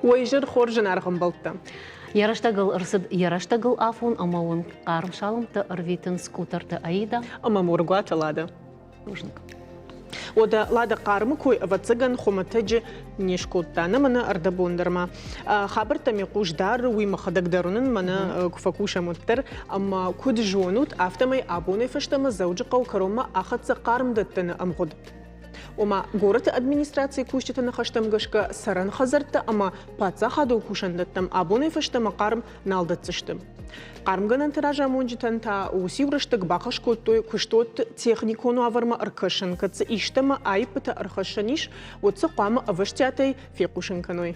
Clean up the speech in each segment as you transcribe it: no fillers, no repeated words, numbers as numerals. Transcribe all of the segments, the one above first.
Уӕ изӕр хорз, зынаргъ ӕмбӕлттӕ! Йӕ рӕстӕгыл ӕрцыд йӕ рӕстӕгыл афон ӕмӕ уын хъарм саламттӕ ӕрвитынц Къутӕрты Аида ӕмӕ Моргуаты Лада. Бузныг. Уӕдӕ Лада хъармы кой, ӕвӕццӕгӕн, хуымӕтӕджы не скодта. Нӕ мӕнӕ ӕрдӕбон дӕр ма хабӕрттӕм йӕ хъус дары, уый мӕхӕдӕг дӕр уынын, мӕнӕ куы фӕкусӕм, уӕддӕр. Ӕмӕ куыд зонут, афтӕмӕй абонӕй фӕстӕмӕ Дзӕуджыхъӕуы кӕронмӕ ахӕццӕ хъармдӕттӕны ӕмгъуыд. Ома, горӕты администрацийы кусджыты ныхӕстӕм гӕсгӕ цӕрӕн хӕдзӕрттӕ ӕмӕ паддзахадон кусӕндӕттӕм абонӕй фӕстӕмӕ хъарм нал дӕтдзысты. Хъармгӕнӕнты разамонджытӕн та уыциу рӕстӕг бахӕс кодтой куыстуӕтты техникон уавӕрмӕ ӕркӕсын, кӕд дзы истӕмӕ аиппытӕ ӕрхӕссӕн ис, уӕд сӕ хъуамӕ ӕвӕстиатӕй фехъусын кӕной.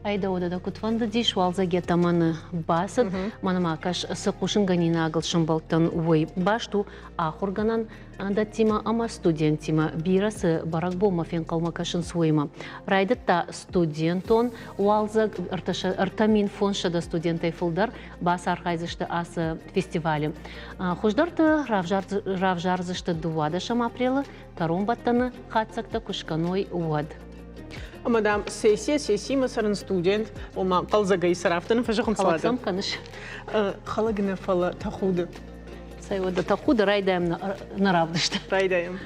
Айда уӕдӕ куыд фӕндыдис уалдзӕг йӕ тӕмӕны бацыд, мӕнӕ ма кӕс, цы хъусынгӕнинагыл сӕмбӕлдтӕн, уый. Баст у ахуыргӕнӕн дӕттимӕ ӕмӕ студенттимӕ бирӕ цы бӕрӕгбонмӕ фенхъӕлмӕ кӕсынц, уыимӕ. Райдыдта студентон уалдзӕг, 3500 студентӕй фылдӕр бацархайдзысты ацы фестивалы. Хуыздӕрты равзардзысты 12 апрелы кӕронбӕттӕны хатдзӕгтӕ куы скӕной, уӕд. Ӕмӕ, дам, сессия сессимӕ цӕрын студент, ома хъӕлдзӕгӕй цӕрафтӕн фӕзӕгъынц. Хӕлӕг сӕм кӕныс? Хӕлӕг нӕ, фӕлӕ тӕхуды. Цӕй уӕдӕ тӕхуды райдайӕм нӕ равдыст. Райдайӕм.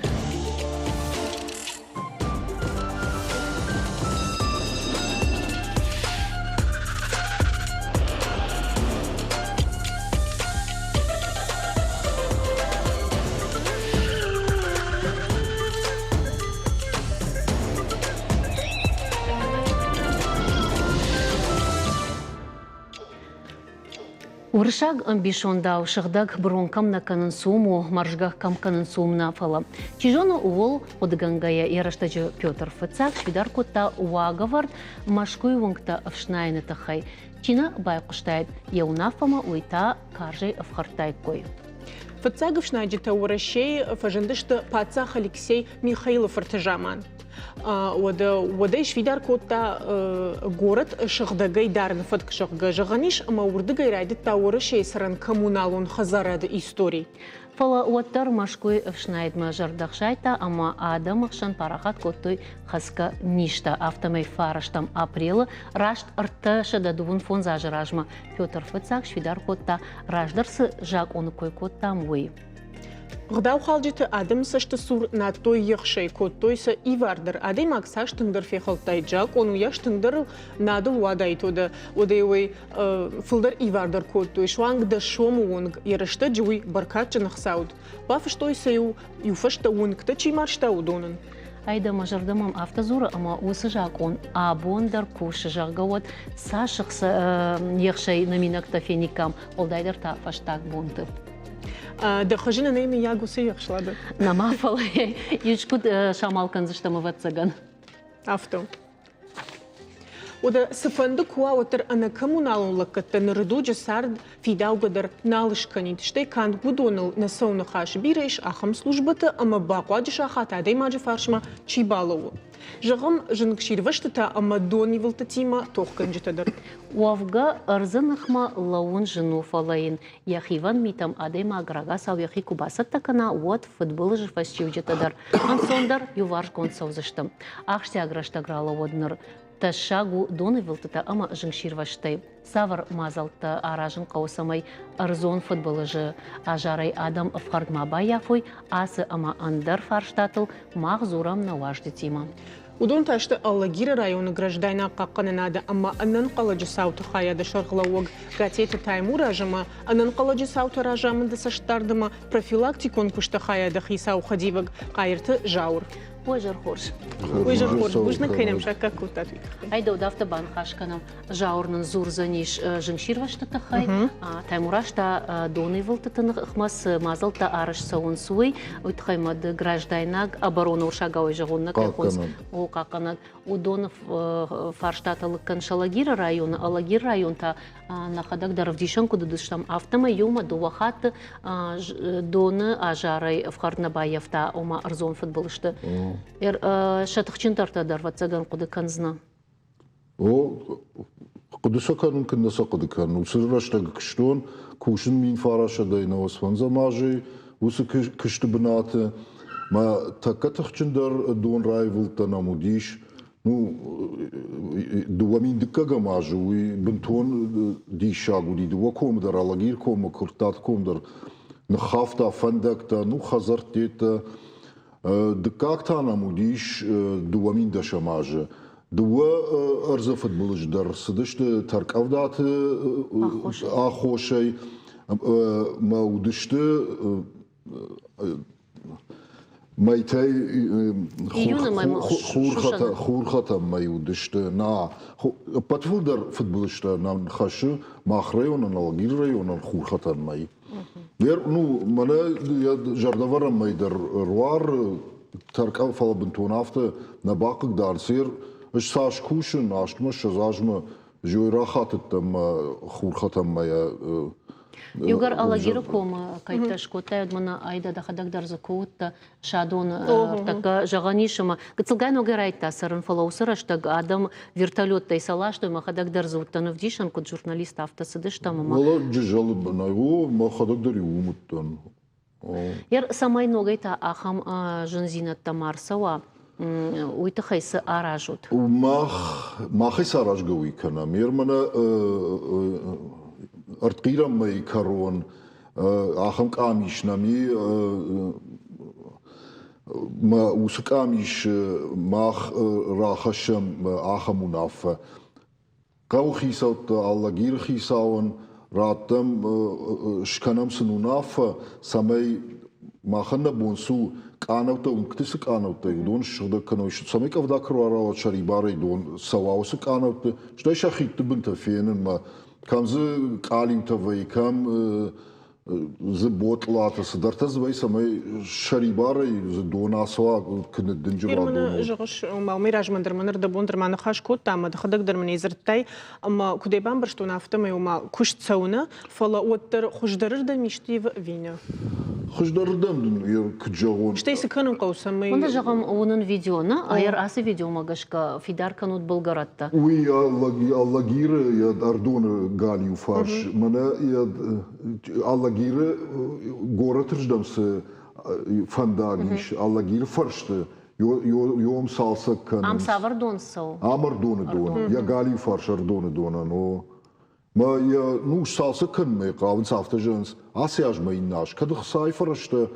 Уырыссаг ӕмбисондау сыгъдӕг брон кӕм нӕ кӕнынц, уым у, мӕрзгӕ кӕм кӕнынц, уым нӕ, фӕлӕ. Чи зоны, ууыл хъуыдыгӕнгӕйӕ йӕ рӕстӕджы Петр Фыццаг сфидар кодта уагӕвӕрд Мӕскуыйы уынгтӕ ӕфснайыны тыххӕй. Чи нӕ байхъуыстаид йӕ уынаффӕмӕ, уый та карзӕй ӕфхӕрдтаиккой. Фыццаг ӕфснайджытӕ Уӕрӕсейы фӕзындысты паддзах Алексей Михаилы фырты заман. Уӕдӕ уӕдӕй сфидар кодта горӕт сыгъдӕгӕй дарыны фӕтк, зӕгъгӕ, зӕгъӕн ис, ӕмӕ уырдыгӕй райдыдта Уӕрӕсейы цӕрӕн коммуналон хӕдзарады истори. Фӕлӕ уӕддӕр Мӕскуыйы ӕфснайдмӕ зӕрдӕ хсайдта ӕмӕ адӕмы хсӕн парахат кодтой хӕцгӕ низтӕ. Афтӕмӕй фарӕстӕм апрелы раст 325 азы размӕ Петр Фыццаг сфидар кодта, раздӕр цы закъоны кой кодтам, уый. Гъдаухалджыты адӕмы цӕсты цур надтой ехсӕй, кодтой сӕ ивар дӕр. Адӕймаг цас тынгдӕр фехӕлдтаид закъон, уыйас тынгдӕр надыл уадаид уӕдӕ. Уӕдӕ уый фылдӕр ивар дӕр кодтой, суанг дӕс сомы онг. Йӕ рӕстӕджы уый бӕркадджын ӕхца уыд. Бафыстой сӕ-иу иу фӕстӕ уынгтӕ чи марзта, уыдонӕн. Айда мӕ зӕрдӕ мӕм афтӕ дзуры, ӕмӕ уыцы закъон абон дӕр кусы, зӕгъгӕ, уӕд цас ехсӕй нӕминӕгтӕ фениккам, уӕлдайдӕр та фӕстаг бонты. Дӕ хызыны нӕй мыййаг уыцы ехслады? Нӕма, фӕлӕ искуыд самал кӕндзыстӕм, ӕвӕццӕгӕн. Афтӕ. Уӕдӕ цыфӕнды куы уа, уӕддӕр ӕнӕ коммуналон лӕггӕдтӕ ныры дуджы цард фидаугӕ дӕр нал скӕнид. Стӕй канд уыдоныл нӕ цӕуы ныхас. Бирӕ ис ахӕм службӕтӕ ӕмӕ бахъуаджы сахат адӕймаджы фарсмӕ чи балӕууы. Зӕгъӕм, зынгсирвӕзтытӕ ӕмӕ донивылдтытимӕ тохгӕнджытӕ дӕр. Уӕвгӕ, ӕрдзы ныхмӕ лӕууын зын у, фӕлӕ йын йӕ хивӕнд митӕм адӕймаг рагацау йӕхи куы бацӕттӕ кӕна, уӕд фыдбылызы фӕстиуджытӕ дӕр ӕнцондӕр иуварсгонд цӕудзысты. Ахсджиаг рӕстӕг ралӕууӕд ныр. Тӕссаг у донивылдтытӕ ӕмӕ зынгсирвӕзтӕй. Цавӕр мадзӕлттӕ аразын хъӕуы, цӕмӕй ӕрдзон фыдбылызы азарӕй адӕм ӕфхӕрд ма баййафой, ацы ӕмӕ ӕндӕр фарстатыл мах дзурӕм нӕ уазджытимӕ. Уыдон та сты Алагиры районы граждайнаг хъахъхъӕнынады ӕмӕ ӕнӕнхъӕлӕджы цауты хайады сӕргълӕууӕг Гатеты Таймураз ӕмӕ ӕнӕнхъӕлӕджы цауты разамынды цӕстдард ӕмӕ профилактикон куысты хайады хицау хӕдивӕг Хъайырты Зауыр. Уӕ зӕр хорз. Уӕ зӕр хорз. Бузныг, кӕй нӕм саккаг кодтат, уый тыххӕй. Ай дӕу афтӕ баныхас кӕнӕм. Зауыр нын дзурдзӕнис зынгсирвӕзты тыххӕй. Таймураз та донивылдтыты ныхмӕ цы мадзӕлттӕ арӕзт цӕуынц, уый. Уый тыххӕй ма ды граждайнаг оборона уырыссагау зӕгъон нӕ кӕй хонынц, о, хъахъхъӕнӕг. Уыдоны фарстатӕ лыг кӕныс Алагиры районы. Алагиры район та нӕхӕдӕг дӕр ӕвдисӕн куыд уыдыстӕм, афтӕмӕй иумӕ дыууӕ хатты доны азарӕй ӕфхӕрд нӕ баййӕфта, ома ӕрдзон фыдбылызты. Сӕ тыхджындӕртӕ дӕр, ӕвӕццӕгӕн, хъуыды кӕндзынӕ. О, хъуыды сӕ кӕнын куыннӕ сӕ хъуыды кӕнын. Уыцы рӕстӕг куыстон, кусын 1995 азы уыцы куысты бынаты. Мӕ тӕккӕ тыхджындӕр дон раивылдтӕн ӕм уыдис. Ну, 2012 азы уый бынтон диссаг уыди. Дыууӕ комы дӕр, Алагир комы, Куырттаты ком дӕр ныххафта фӕндӕгтӕ, ну, хӕдзӕрттӕ. Дыккаг та нӕм уыдис 2010 азы. Дыууӕ ӕрдзы фыдбылыз дӕр цыдысты тӕркъӕвдаты аххосӕй мӕ уыдысты мӕйтӕй хурхӕтӕн мӕй уыдысты. На, ӕппӕт фылдӕр фыдбылызтӕ нӕм хӕссы мах районӕн, Алагиры районӕн хурхӕтӕн мӕй. Ну, мӕнӕ йӕ зӕрдӕвӕрӕн мӕй дӕр руар тӕркъӕ, фӕлӕ бынтон афтӕ нӕ бахъыгдард. Сер ӕз цас кусын, астмӕ ссӕдз азмӕ зой рахатыдтӕн мӕ хурхӕтӕн мӕйӕ. Иугӕр Алагиры комы кӕйттӕ скодтай, уӕд мӕнӕ айда дӕхӕдӕг дӕр дзы куы уыдтӕ, Садоны ӕртӕккӕ зӕгъӕн ис, ӕмӕ гыццылгай ногӕй райдыдта цӕрын, фӕлӕ уыцы рӕстӕг адӕм вертолеттӕй сӕ ластой, мӕхӕдӕг дӕр дзы уыдтӕн ӕвдисӕн, куыд журналист, афтӕ цыдыстӕм ӕмӕ. Фӕлӕ Джызӕлы бынӕй, о, мӕхӕдӕг дӕр иу уым уыдтӕн. Ер, цӕмӕй ногӕй та ахӕм зындзинӕдтӕ ма рцӕуа, уый тыххӕй цы аразут? Мах, махӕй цы аразгӕ уый кӕнӕм. Ер мӕнӕ ӕртхъирӕн мӕйы кӕрон ахӕм къамис нӕм и. Мӕ уыцы къамис мах рахӕссӕм ахӕм уынаффӕ. Хъӕуы хицӕуттӕ Алагиры хицауӕн раттӕм, скӕнӕм сын уынаффӕ, цӕмӕй махӕн нӕ бон цы у, къанӕуттӕ, уынгты цы къанӕуттӕ, уыдон ссыгъдӕг кӕной, цӕмӕй къӕвда куы рауа, сӕрибарӕй дон цӕуа уыцы къанӕутты, стӕй сӕ хидты бынтӕ фенынмӕ, кӕм дзы къалиутӕ вӕййы, кӕм дзы ботлатӕ, цыдӕртӕ дзы вӕййы, цӕмӕй сӕрибарӕй дзы дон ацӕуа, куы ныддынджыр уа дон. Зӕгъыс, ома уымӕй размӕ дӕр мӕ ныр дӕ бон дӕр ма ныхас кодта, ӕмӕ дӕхӕдӕг дӕр мын дзырдтай, ӕмӕ куыдӕй бамбӕрстон, афтӕмӕй ома куыст цӕуы нӕ, фӕлӕ уӕддӕр хуыздӕрырдӕм исты ивы ӕви нӕ? Хуыздӕрырдӕм дын куыд зӕгъон. Стӕй цы кӕнын хъӕуы, цӕмӕй... Мӕнӕ зӕгъӕм, уынын видео, нӕ? Ӕр ацы видеомӕ гӕсгӕ фидар кӕнут былгӕрӕттӕ. Уый Алагиры йӕ Ӕрдоны галиу фарс, мӕнӕ йӕ Алагиры горӕты рдӕм цы фӕндаг ис, Алагиры фӕрсты йом цалцӕг кӕнынц. Ам цавӕр дон цӕуы? Ам Ӕрдоны дон, йӕ галиу фарс Ӕрдоны донӕн, о. Мӕ йӕ ну сцалцӕг кӕнынмӕ хъавынц, афтӕ зӕгъынц, ацы аз мӕ иннӕ аз. Кӕд ӕхцайы фӕрӕзтӕ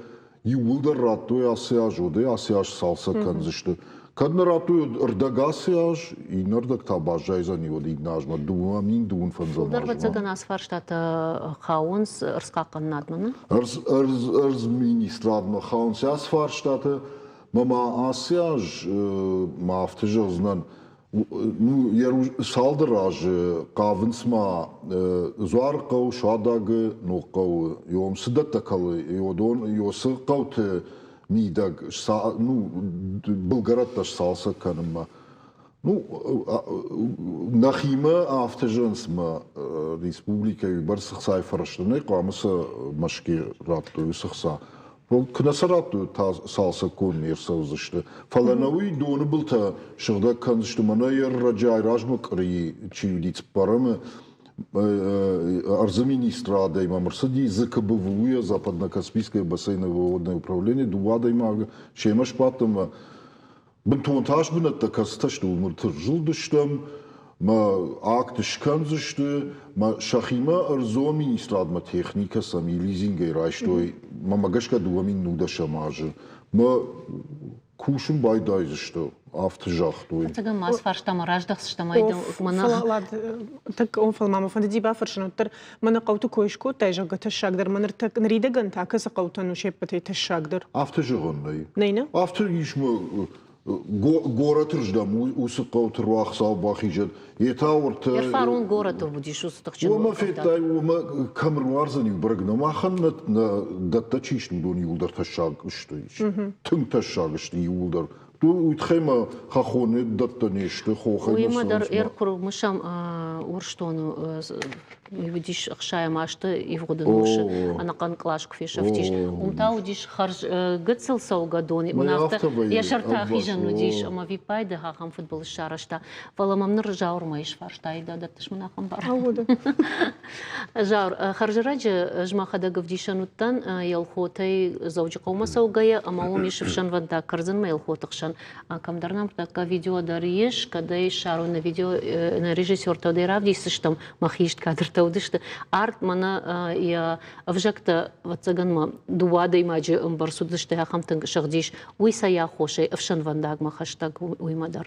иууылдӕр радтой ацы аз, уӕд ӕй ацы аз цалцӕг кӕндзысты. Кӕд нӕ радтой, уӕд ӕрдӕг ацы аз, иннӕ ӕрдӕг та баззайдзӕни уӕд иннӕ азмӕ, 2025 Фылдӕр, ӕвӕццӕгӕн, ацы фарстатӕ хауынц ӕрдзхъахъхъӕнынадмӕ, нӕ? Ӕрдз, ӕрдз, ӕрдз министрадмӕ хауынц ацы фарстатӕ. Мӕ ма ацы аз ма афтӕ зӕгъдзынӕн, Ну, цалдӕр азы хъавынц ма Дзуарыхъӕу, Суадагы, Ногхъӕуы, йом цы дӕттӕ кӕлы, йодон, йоцы хъӕуты мидӕг, ну, былгӕрӕттӕ сцалцӕг кӕнынмӕ. Ну, нӕхимӕ афтӕ зӕгъынц мӕ республикӕйы бӕрц ӕхцайы фӕрӕзтӕ нӕй, хъуамӕ сӕ Мӕскуыйы радтой уыцы хца. Куы нӕ сӕ радтой, та цалцӕггонд не рцӕудзысты. Фӕлӕ нӕ уый доны былтӕ сыгъдӕг кӕндзысты. Мӕнӕ йӕ рӕджы размӕ къуырийы чи уыди цыппӕрӕмы, ӕрдзы министрадӕй мӕм ӕрцыди ЗКБВУ-йӕ Западнокаспийское бассейновое водное управление дыууӕ адӕймагы семӕ сбадт ӕмӕ Бынтон тас бынӕттӕ кӕцытӕ сты, уым зылдыстӕм, мӕ акт скӕндзысты, мӕ сӕхимӕ ӕрдзон министрадмӕ техникӕ сӕм лизингӕй райстой, мӕмӕ гӕсгӕ 2019 азы. Мӕ кусын байдайдзысты, афтӕ загътой. Ӕцӕгӕн ма ацы фарстамӕ раздӕхдзыстӕм. Фӕлӕ ма мӕ фӕндыди бафӕрсын, уӕддӕр мӕнӕ хъӕуты кой скодтай, зӕгъгӕ, тӕссагдӕр. Мӕ ныртӕккӕ ныридӕгӕн та кӕцы хъӕутӕн у се ппӕтӕй тӕссагдӕр? Афтӕ зӕгъӕн нӕй. Нӕй нӕ? Афтӕ ис мӕ горӕты рдӕм уыцы хъӕуты руахсау бахизӕд. Йе та уырты... Ерфарон горӕты уыдис уыцы тыхджын. Уымӕ федтай, уымӕ кӕм руардзӕн иу бӕрӕг нӕ. Махӕн нӕ дӕттӕ чи сты, уыдон иууылдӕр тӕссаг сты. Тынг тӕссаг сты иууылдӕр. Уый тыххӕй ма хӕххон дӕттӕ не сты, хохӕй Уыимӕ дӕр ӕркуыр мысӕм Урсдоны. Уый уыдис ӕхсайӕм азты ивгъуыд ӕнусы ӕнӕхъӕн кълас куы фесӕфтис. Уым та уыдис хӕрз гыццыл цӕугӕдон, афтӕ йӕ сӕрты ахизӕн уыдис ӕмӕ виппайды ахӕм фыдбылыз сарӕзта. Фӕлӕ мӕм ныр Зауырмӕ ис фарста, дӕ дӕттыс мын ахӕм бар? Зауыр, хӕрзӕрӕджы ӕз мӕхӕдӕг ӕвдисӕн уыдтӕн Елхотӕй Дзӕуджыхъӕумӕ цӕугӕйӕ, ӕмӕ уым ис ӕфсӕнвӕндаг Кӕрдзынмӕ Елхоты хсӕн. Кӕмдӕр нӕм тӕккӕ видео дӕр ис, кӕд ӕй ссарон нӕ видео, нӕ режиссертӕ дӕр равдисдзыстӕм, мӕхи ист кадртӕ уыдысты. Арт мӕнӕ йӕ ӕвзӕгтӕ, ӕвӕццӕгӕн ма дыууӕ адӕймаджы ӕмбӕрц уыдысты, ахӕм тынг сыгъдис. Уый цӕй аххосӕй ӕфсӕнвӕндагмӕ хӕстӕг уыимӕ дӕр?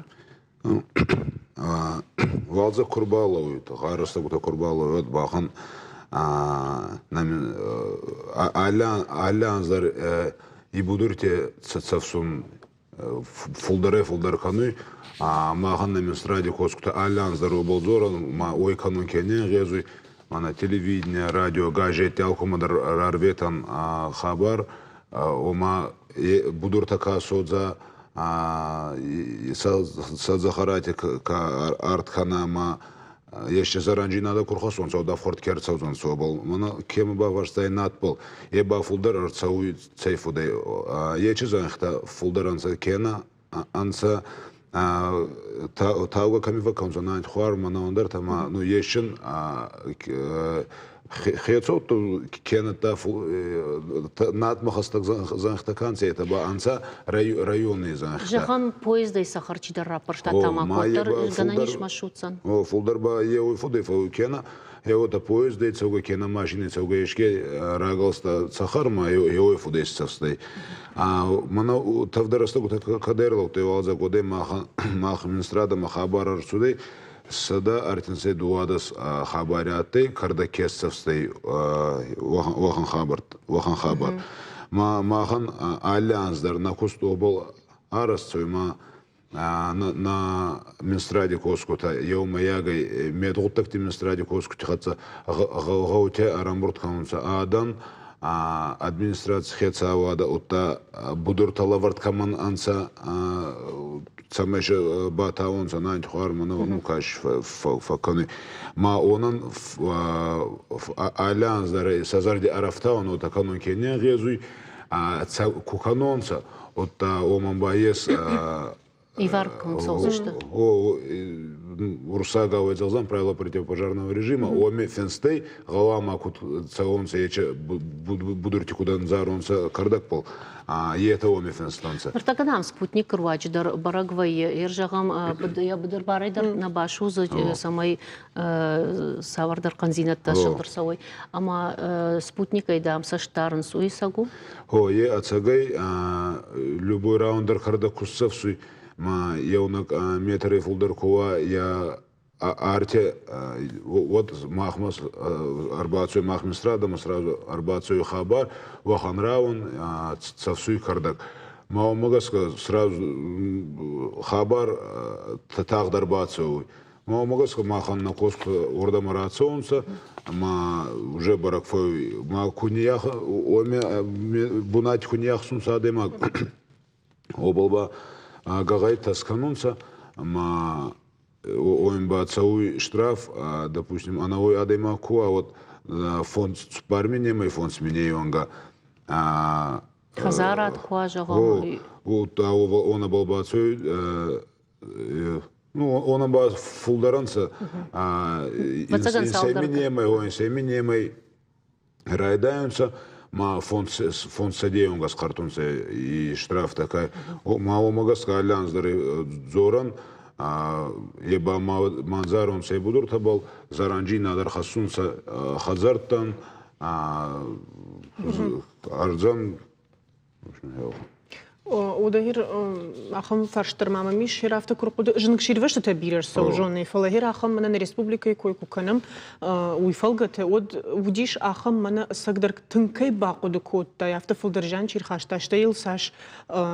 Уалдзӕг куы рбалӕууид, гъар рӕстӕгутӕ куы рбалӕууид, бӕхӕн алли анз дӕр и будурти цӕфсун фулдӕрӕй-фулдӕр кӕнуй. Махӕн нӕ Минстради косгутӕ алли анз дӕр уобӕл дзорӕн, ма уой кӕнун ке не нгъезуй. Мӕнӕ телевидение, радио, газетти алкӕмӕ дӕр рарветӕн хабар, ома будуртӕ ка содза, сӕ дзӕхӕрати ка арт кӕна ма еске зӕрӕнджийнадӕ ку рхӕссонцӕ, уӕд ӕфхуӕрд ке ӕрцӕудзӕнцӕ уобӕл. Мӕнӕ кемӕ бафарстай надбӕл, е ба фулдӕр ӕрцӕуй цӕй фудӕй. Ечи зӕнхтӕ фулдӕр ӕнцӕ кенӕ ӕнцӕ таугӕ кӕми фӕккӕнунцӕ нант хуар мӕнӕ ӕндӕртӕ ма ну есчин хецӕуттӕ кенӕдта надмӕ хӕстӕг зӕнхтӕ ка нцӕ, етӕ ба ӕнцӕ райони зӕнхтӕ. Зӕгъӕм, поездӕй сахар чидӕр раппӕрста тамако дӕр, гӕнӕн ис ма судздзӕн. Фулдӕр ба еуей фудӕй фӕууй кенӕ еуотӕ поездӕй цӕугӕ кенӕ машинӕй цӕугӕ еске рагӕлста цӕхӕрмӕ еуей фудӕй исцӕфстӕй. Мӕнӕ тӕвдӕ рӕстӕгутӕ кӕд ӕрлӕудтӕй уалдзӕг, уӕдӕй мах министрадӕмӕ хабар ӕрцудӕй, 132 хабари адтӕй, кӕрдӕг ке исцӕфстӕй, уӕхӕн хабар. Уӕхӕн хабар. Ма махӕн алли анз дӕр нӕ куст уобӕл арӕзт цӕуй, ма на Минстради косгутӕ еумӕйагӕй медгъуддӕгти Министради косгути хӕццӕ гъӕутӕ ӕрӕмбурд кӕнунцӕ адӕн, администраций хецауадӕ, удта будуртӕ лӕвӕрд кӕмӕн ӕнцӕ, цӕмӕй сӕ батауонцӕ нанти хуар мӕнӕ ну каш фӕккӕнуй. Ма уонӕн алли анз дӕр сӕ зӕрди ӕрӕфтауӕн уотӕ кӕнун ке не нгъезуй, ку кӕнонцӕ, удта уомӕн ба ес Ивар цӕудзысты. Уруссагау зӕгъдзӕн правила противопожарного режима, уоми финстӕй гъӕуама куд цӕуонцӕ, ече будурти куд ӕндзаронцӕ кӕрдӕгбӕл, етӕ уоми финстонцӕ. Ныртӕккӕ нӕм спутник руаджы дӕр бӕрӕг вӕййы. Ер зӕгъӕм, йӕ быдырбарӕй дӕр нӕ басудзы, цӕмӕй цавӕрдӕр хъӕндзинӕдтӕ сыгъд ӕрцӕуой. Ӕмӕ спутникӕй, дам, цӕст дарынц, уый цӕг у? О, е ӕцӕгӕй любой раунд дӕр кӕрдӕг ку сцӕфсуй, ма еунӕг метрӕй фулдӕр ку уа, я арте вот махмӕ ӕрбацуй мах министрадӕмӕ сразу ӕрбацуй хабар, уӕхӕн рауӕн цӕфсуй кӕрдӕг. Ма уомӕ гӕсгӕ сразу хабар тагъд ӕрбацӕуй. Ма уомӕ гӕсгӕ махӕн нӕ косгутӕ уордӕмӕ рацӕунцӕ ӕма уже бӕрӕг фӕууй. Ма ку нийах уоми бунати ку нийахсунцӕ адӕймаг, уобӕл ба гӕгъӕдитӕ скӕнунцӕ ӕма уоми ба цӕуй штраф, допустим, ӕнӕуой адӕймаг ку уа, уӕд фонд цуппар минемӕй фондз миней уӕнгӕ. Хӕдзарад ку уа, зӕгъӕм. Удта уонӕбӕл бацӕуй Ну, он ба фулдӕр ӕнцӕ. Инсеминемӕй райдайунцӕ, ма фонд сӕдейунгӕс хъӕртунцӕ и штраф такай. Ма уомӕ гӕсгӕ алли анз дӕр дзорӕн, е ба мандзаронцӕ будуртӕбӕл, зӕранджийнадӕ ӕрхӕссунцӕ хӕдзӕрттӕн, ӕрдзӕн. Удагир ахӕм фарст дӕр ма мӕм ис, хер афтӕ куы рхъуыды зынгсирвӕзтытӕ бирӕ рцӕуы зоны, фӕлӕ хер ахӕм мӕнӕ нӕ республикӕйы кой куы кӕнӕм, уый фӕлгӕты, уӕд уыдис ахӕм мӕнӕ ӕцӕгдӕр тынг кӕй бахъуыды кодтай, афтӕ фылдӕр зиан чи рхаста, стӕй йыл цас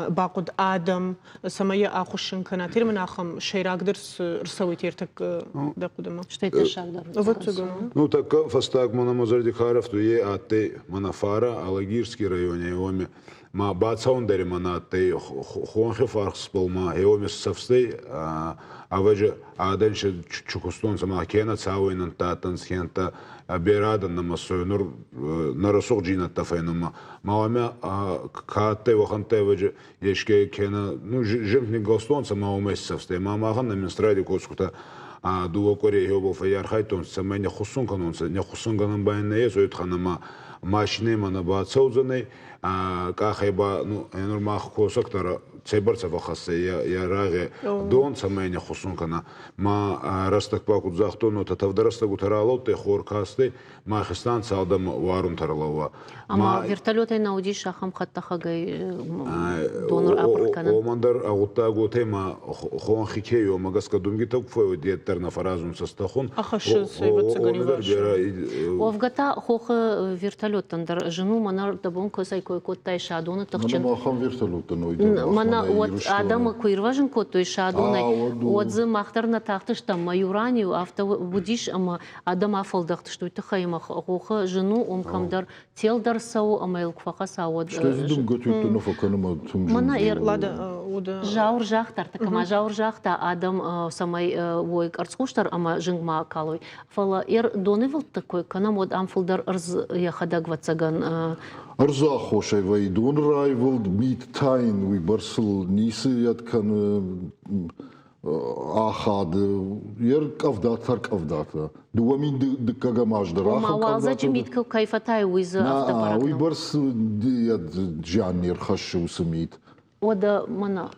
бахъуыд адӕм, цӕмӕй йӕ ахуыссын кӕна. Теперь мын ахӕм сӕйрагдӕр цы рцӕуы тертӕккӕ дӕ хъуыдымӕ? Стӕй тӕссагдӕр. Ӕвӕццӕгӕн. Ну, тӕккӕ фӕстаг мӕнӕ мӕ зӕрди ка ӕрӕфтуй, е адтӕй мӕнӕ фарӕ Алагирский райони, уоми. Ма бацӕун дӕр имӕ нӕ адтӕй хонхи фарсбӕл ма еуеми цӕфстӕй, ӕвӕдзи адӕн си кустонцӕ ма кенӕ цауӕйнӕнттӕ адтӕнцӕ, кенӕ берӕ адӕн нӕмӕ цӕуй нур нӕ рӕсугъддзийнӕдтӕ фенунмӕ. Ма уӕмӕ ка адтӕй, уӕхӕнттӕ ӕвӕдзи еске кенӕ ну зинг ниггӕлстонцӕ ма уомӕй исцӕфстӕй. Ма махӕн нӕ министради косгутӕ дууӕ къуӕрей еубӕл фӕййархайдтонцӕ, цӕмӕй не хуссун кӕнонцӕ, не хуссунгӕнӕн ба ин нӕййес, уой туххӕн ӕма машинӕмӕ нӕ бацӕудзӕнӕй, къахӕй ба ну нур мах косӕг дӕр цӕйбӕрцӕ фӕххӕсса йӕ рагъе дон, цӕмӕй не хуссун кӕна. Ма рӕстӕг ба куд загътон, уотӕ тӕвдӕ рӕстӕгутӕ ралӕудтӕй, хор кастӕй, махистан цалдӕм уарунтӕ рлӕууа. Ӕма вертолетӕй нӕ уыдис ахӕм хӕдтӕхӕгӕй донор апырх кӕнын? Уомӕн дӕр гъуддаг уотӕ ма хонхи ке уомӕ гӕсгӕ думгитӕ ку фӕууид, дӕр нӕ фӕразунцӕ стӕхун. Ахӕссынц, ӕвӕццӕгӕн, Уӕвгӕ та хохы вертолеттӕн дӕр зын у, мӕнӕ дӕ бон куы кой кодтай Садоны тыхджын. Мӕнӕ ахӕм вертолеттӕ нӕ Мӕнӕ уӕд адӕмы куы ирвӕзын кодтой Садонӕй, уӕд дзы мах дӕр нӕ тахтыстӕм, мӕ иу ран-иу афтӕ уыдис, ӕмӕ адӕм афӕлдӕхтысты, уый тыххӕй ӕмӕ хохы зын у, уым кӕмдӕр тел дӕр цӕуы ӕмӕ йыл куы фӕхӕца, уӕд Стӕй дзы дымгӕтӕ нӕ фӕкӕны мӕ тынг Мӕнӕ Зауыр загъта, ӕртыккӕмӕ Зауыр загъта, адӕм цӕмӕй уой къӕрцхъусдӕр ӕмӕ зынг ма калой. Фӕлӕ донивылдты кой кӕнӕм, уӕд ам фылдӕр ӕрдз йӕхӕдӕг, ӕвӕццӕгӕн. Ӕрдзы аххосӕй вӕййы доны раивылд, мит тайын уыйбӕрцыл ницы йӕд кӕны ахады, йе ркъӕвдатӕ ӕркъӕвдатӕ. 2000 дыккӕгӕм аз дӕр ахӕм уалдзӕджы мит кӕй фӕтайы, уый дзы афтӕ бӕрӕг Уый бӕрц зиан не рхӕссы уыцы мит. Уӕдӕ мӕнӕ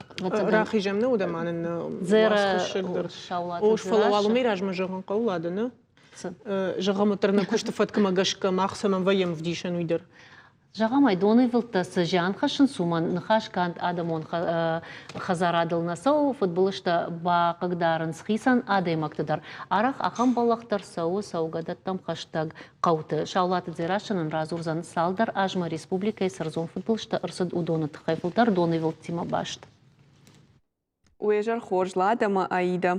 рахизӕм нӕ, уӕдӕ ма нын уацхӕссӕг дӕр. О, фӕлӕ уал уымӕй размӕ зӕгъын хъӕуы, Лада, нӕ? Зӕгъӕм, уӕддӕр нӕ куысты фӕткмӕ гӕсгӕ мах цӕмӕн вӕййӕм ӕвдисӕн, уый дӕр. Зӕгъӕм ӕй, донивылдтӕ цы зиан хӕссынц, уымӕн ныхас канд адӕмон хӕдзарадыл нӕ цӕуы, фыдбылызтӕ бахъыгдарынц хицӕн адӕймӕгты дӕр. Арӕх ахӕм бӕллӕх дӕр цӕуы цӕугӕдӕттӕм хӕстӕг хъӕуты. Саулаты Дзерассӕ нын радзурдзӕн, цалдӕр азмӕ республикӕйы цы ӕрдзон фыдбылызтӕ ӕрцыд, уыдоны тыххӕй фылдӕр донивылдтимӕ баст. Уе зӕр хорз, Лада ӕмӕ Аидӕ.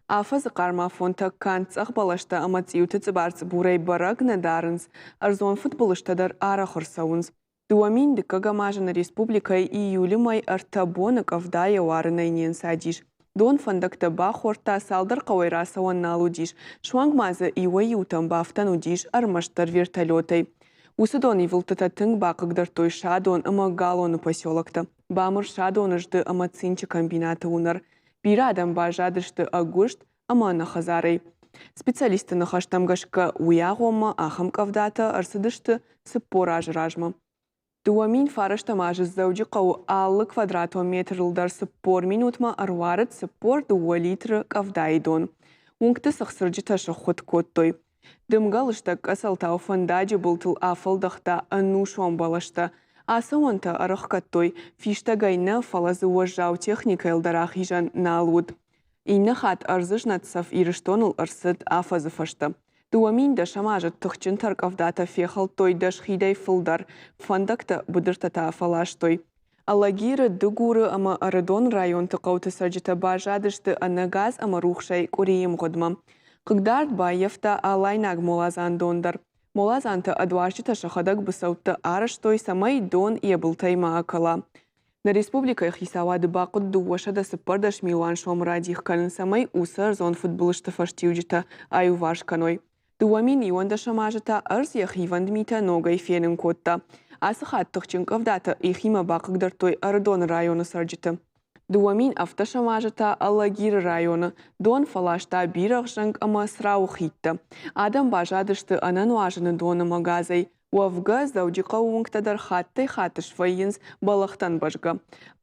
Афӕдзы хъарм афонтӕ канд цъӕх бӕлӕстӕ ӕмӕ цъиуты цъыбар-цъыбурӕй бӕрӕг нӕ дарынц, ӕрдзон фыдбылызтӕ дӕр арӕх ӕрцӕуынц. 2000 дыккӕгӕм азы нӕ республикӕйы июлы мӕй ӕртӕ боны къӕвдайӕ уарынӕй не нцадис. Дон фӕндӕгтӕ бахордта, цалдӕр хъӕуӕй рацӕуӕн нал уыдис, суанг ма дзы иуӕй-иутӕм бафтӕн уыдис ӕрмӕстдӕр вертолетӕй. Уыцы донивылдтытӕ тынг бахъыгдардтой Садон ӕмӕ Галоны поселоктӕ. Бамыр Садоны зды ӕмӕ цинчы комбинаты уынӕр. Бирӕ адӕм баззадысты ӕгуыст ӕмӕ ӕнӕхӕдзарӕй. Специалистты ныхӕстӕм гӕсгӕ, уый агъоммӕ ахӕм къӕвдатӕ ӕрцыдысты 40 азы размӕ. 2009 азы Дзӕуджыхъӕуы алы квадратон метрыл дӕр 40 минутмӕ ӕруарыд 42 литры къӕвдайы дон. Уынгты цыхцырджытӕ сыххуытт кодтой. Дымгӕ лыстӕг къӕцӕлтау фӕндаджы былтыл афӕлдӕхта ӕнусон бӕлӕстӕ. Ацӕуӕнтӕ ӕрӕхгӕдтой, фистӕгӕй нӕ, фӕлӕ дзы уӕззау техникӕйыл дӕр ахизӕн нал уыд. Иннӕ хатт ӕрдзы знӕт цӕф Ирыстоныл ӕрцыд афӕдзы фӕстӕ. 2010 азы тыхджын тӕркъӕвдатӕ фехӕлдтой дӕс хидӕй фылдӕр, фӕндӕгтӕ быдыртӕ та фӕластой. Алагиры, Дыгуры ӕмӕ Ӕрыдоны районты хъӕуты цӕрджытӕ баззадысты ӕнӕ газ ӕмӕ рухсӕй къуырийы мгъуыдмӕ. Хъыгдард баййӕфта Алайнаг моладзандон дӕр. Моладзанты ӕдуарджытӕ сӕхӕдӕг быцӕуттӕ арӕзтой, цӕмӕй дон йӕ былтӕй ма акӕла. Нӕ республикӕйы хицауады бахъуыд 214 милуан сомы радих кӕнын, цӕмӕй уыцы ӕрдзон фыдбылызты фӕстиуджытӕ аиуварс кӕной. 2011 азы та ӕрдз йӕ хивӕнд митӕ ногӕй фенын кодта. Ацы хатт тыхджын къӕвдатӕ ихимӕ бахъыгдардтой Ӕрыдоны районы цӕрджыты. 2007 азы та Алагиры районы дон фӕласта бирӕгъзӕнг ӕмӕ Црауы хидтӕ. Адӕм баззадысты ӕнӕнуазыны доны ӕмӕ газӕй. Уӕвгӕ, Дзӕуджыхъӕуы уынгтӕ дӕр хаттӕй-хатт свӕййынц бӕлӕгътӕн бӕзгӕ.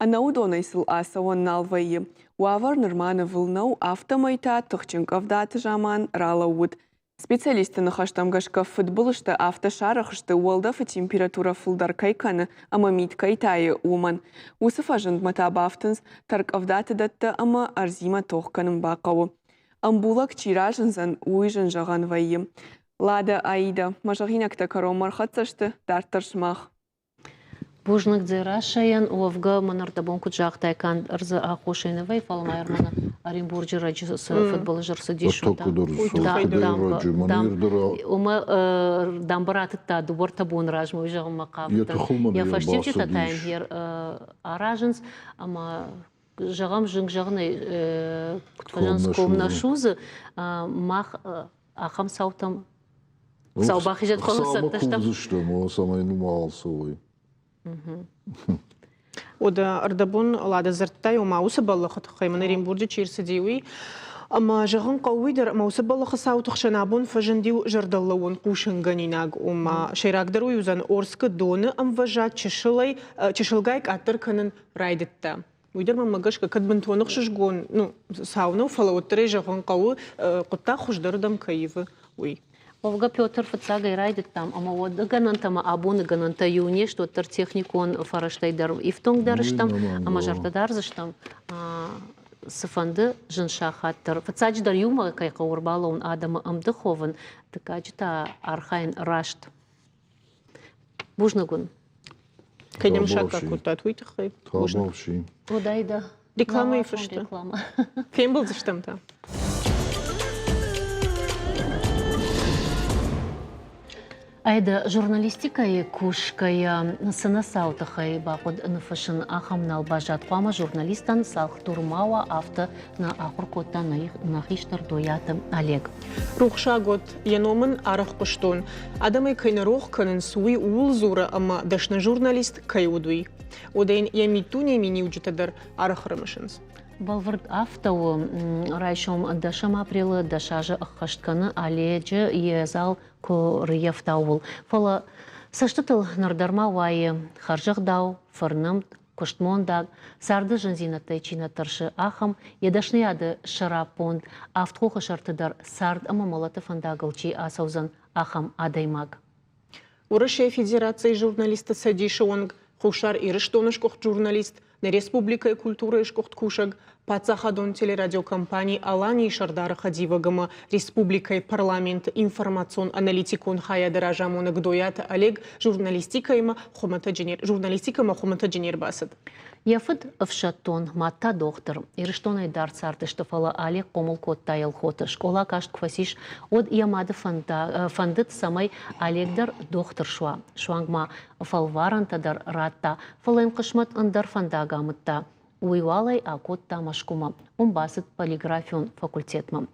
Ӕнӕуыдонӕй сыл ацӕуӕн нал вӕййы. Уавӕр нырма нывыл нӕу, афтӕмӕй та тыхджын къӕвдаты заман ралӕууыд. Специалистты ныхӕстӕм гӕсгӕ фыдбылызтӕ афтӕ сарӕх сты, уӕлдӕфы температурӕ фылдӕр кӕй кӕны ӕмӕ мит кӕй тайы, уымӕн. Уыцы фӕзындмӕ та бафтынц тӕркъӕвдаты дӕттӕ ӕмӕ ӕрдзимӕ тох кӕнын бахъӕуы. Ӕмбулӕг чи разындзӕн, уый зын зӕгъӕн вӕййы. Лада, Аида, мӕ зӕгъинӕгтӕ кӕронмӕ ӕрхӕццӕ сты, дарддӕр сымах. Бузныг Дзерассӕйӕн. Уӕвгӕ, мӕн ӕрдӕбон куыд загътай, канд ӕрдзы аххосӕй нӕ вӕййы, фӕлӕ ма Ерманы Оренбурджы раджы цы фыдбылыз ӕрцыдис, уымӕ дамбӕ ратыдта дыууӕртӕ боны размӕ, уый зӕгъынмӕ хъавыдтӕн. Йӕ фӕстиуджытӕ та йын аразынц, ӕмӕ зӕгъӕм, зынг зӕгъынӕй куыд фӕзӕгъынц, ком нӕ судзы, мах ахӕм цаутӕм Сау бахизӕд, фӕлӕ цӕттӕ стӕм. Кувдзыстӕм, цӕмӕй нума алцӕуой. Уӕдӕ ӕрдӕбон Лада дзырдта, ома уыцы бӕллӕхы тыххӕй мын Оренбурджы чи рцыди, уый. Ӕмӕ зӕгъын хъӕуы уый дӕр, ӕмӕ уыцы бӕллӕхы цауты хсӕн абон фӕзынд иу зӕрдӕлӕууӕн хъусынгӕнинаг. Ома, сӕйрагдӕр уый уыдзӕн Орскы доны ӕмвӕзад чысылӕй, чысылгай къаддӕр кӕнын райдыдта. Уый дӕр мӕнмӕ гӕсгӕ, кӕд бынтон ӕхсызгон, ну, цау нӕу, фӕлӕ уӕддӕр ӕй зӕгъын хъӕуы, хъуыддаг хуыздӕрырдӕм кӕй ивы, уый. Уӕвгӕ Петр фыццагӕй райдыдтам, ӕмӕ уӕды гӕнӕнтӕ ӕмӕ абоны гӕнӕнтӕ иу не сты, уӕддӕр техникон фӕрӕзтӕй дӕр ифтонгдӕр стӕм ӕмӕ зӕрдӕ дардзыстӕм, цыфӕнды зын сахат дӕр. Фыццаджыдӕр иумӕ кӕй хъӕуы ӕрбалӕууын адӕмы ӕмдых уӕвын, дыккаджы та архайын раст. Бузныг уын. Кӕй нӕм саккаг кодтат, уый тыххӕй. Бузныг. Уыдайда. Рекламӕйы фӕстӕ. Фембӕлдзыстӕм та. Айда журналистикӕйы кусгӕйӕ цы нӕ цауы тыххӕй бахъуыд ныффыссын, ахӕм нал баззад. Хъуамӕ журналистӕн цалхдур ма уа, афтӕ нӕ ахуыр кодта нӕ хистӕр Дойаты Олег. Рухсаг уӕд, йӕ ном ын арӕх хъуыстон. Адӕмӕй кӕй нӕ рох кӕнынц, уый ууыл дзуры, ӕмӕ дӕсны журналист кӕй уыд, уый. Уӕдӕ йын йӕ миддунейы миниуджытӕ дӕр арӕх ӕрымысынц. Бӕлвырд афтӕ у, райсом дӕсӕм апрелы 10 азы ӕххӕст кӕны Оледжы йӕ зал куы рыййӕфта, ууыл. Фӕлӕ цӕстытыл ныр дӕр ма уайы хӕрзӕгъдау, фырнымд, куыстмондаг, царды зындзинӕдтӕй чи нӕ тӕрсы, ахӕм, йӕ дӕсныйады сӕраппонд авд хохы сӕрты дӕр цард ӕмӕ мӕлӕты фӕндагыл чи ацӕудзӕн, ахӕм адӕймаг. Уӕрӕсейы Федерацийы журналистты цӕдисы уӕнг, Хуссар Ирыстоны сгуыхт журналист, нӕ республикӕйы культурӕйы сгуыхт кусӕг, паддзахадон телерадиокомпани «Алани»-йы сӕрдары хӕдивӕг ӕмӕ республикӕйы парламенты информацион-аналитикон хайады разамонӕг Дойаты Олег журналистикӕимӕ хуымӕтӕджы журналистикӕмӕ хуымӕтӕджы не рбацыд. Йӕ фыд ӕфсӕддон, мад та дохтыр. Ирыстонӕй дард цардысты, фӕлӕ Олег хъомыл кодта Елхоты. Скъола каст куы фӕцис, уӕд йӕ мады фӕндыд, цӕмӕй Олег дӕр дохтыр суа. Суанг ма фӕлварӕнтӕ дӕр радта, фӕлӕ йын хъысмӕт ӕндӕр фӕндаг амыдта. Уый уал ӕй акодта Мӕскуымӕ. Уым бацыд полиграфион факультетмӕ.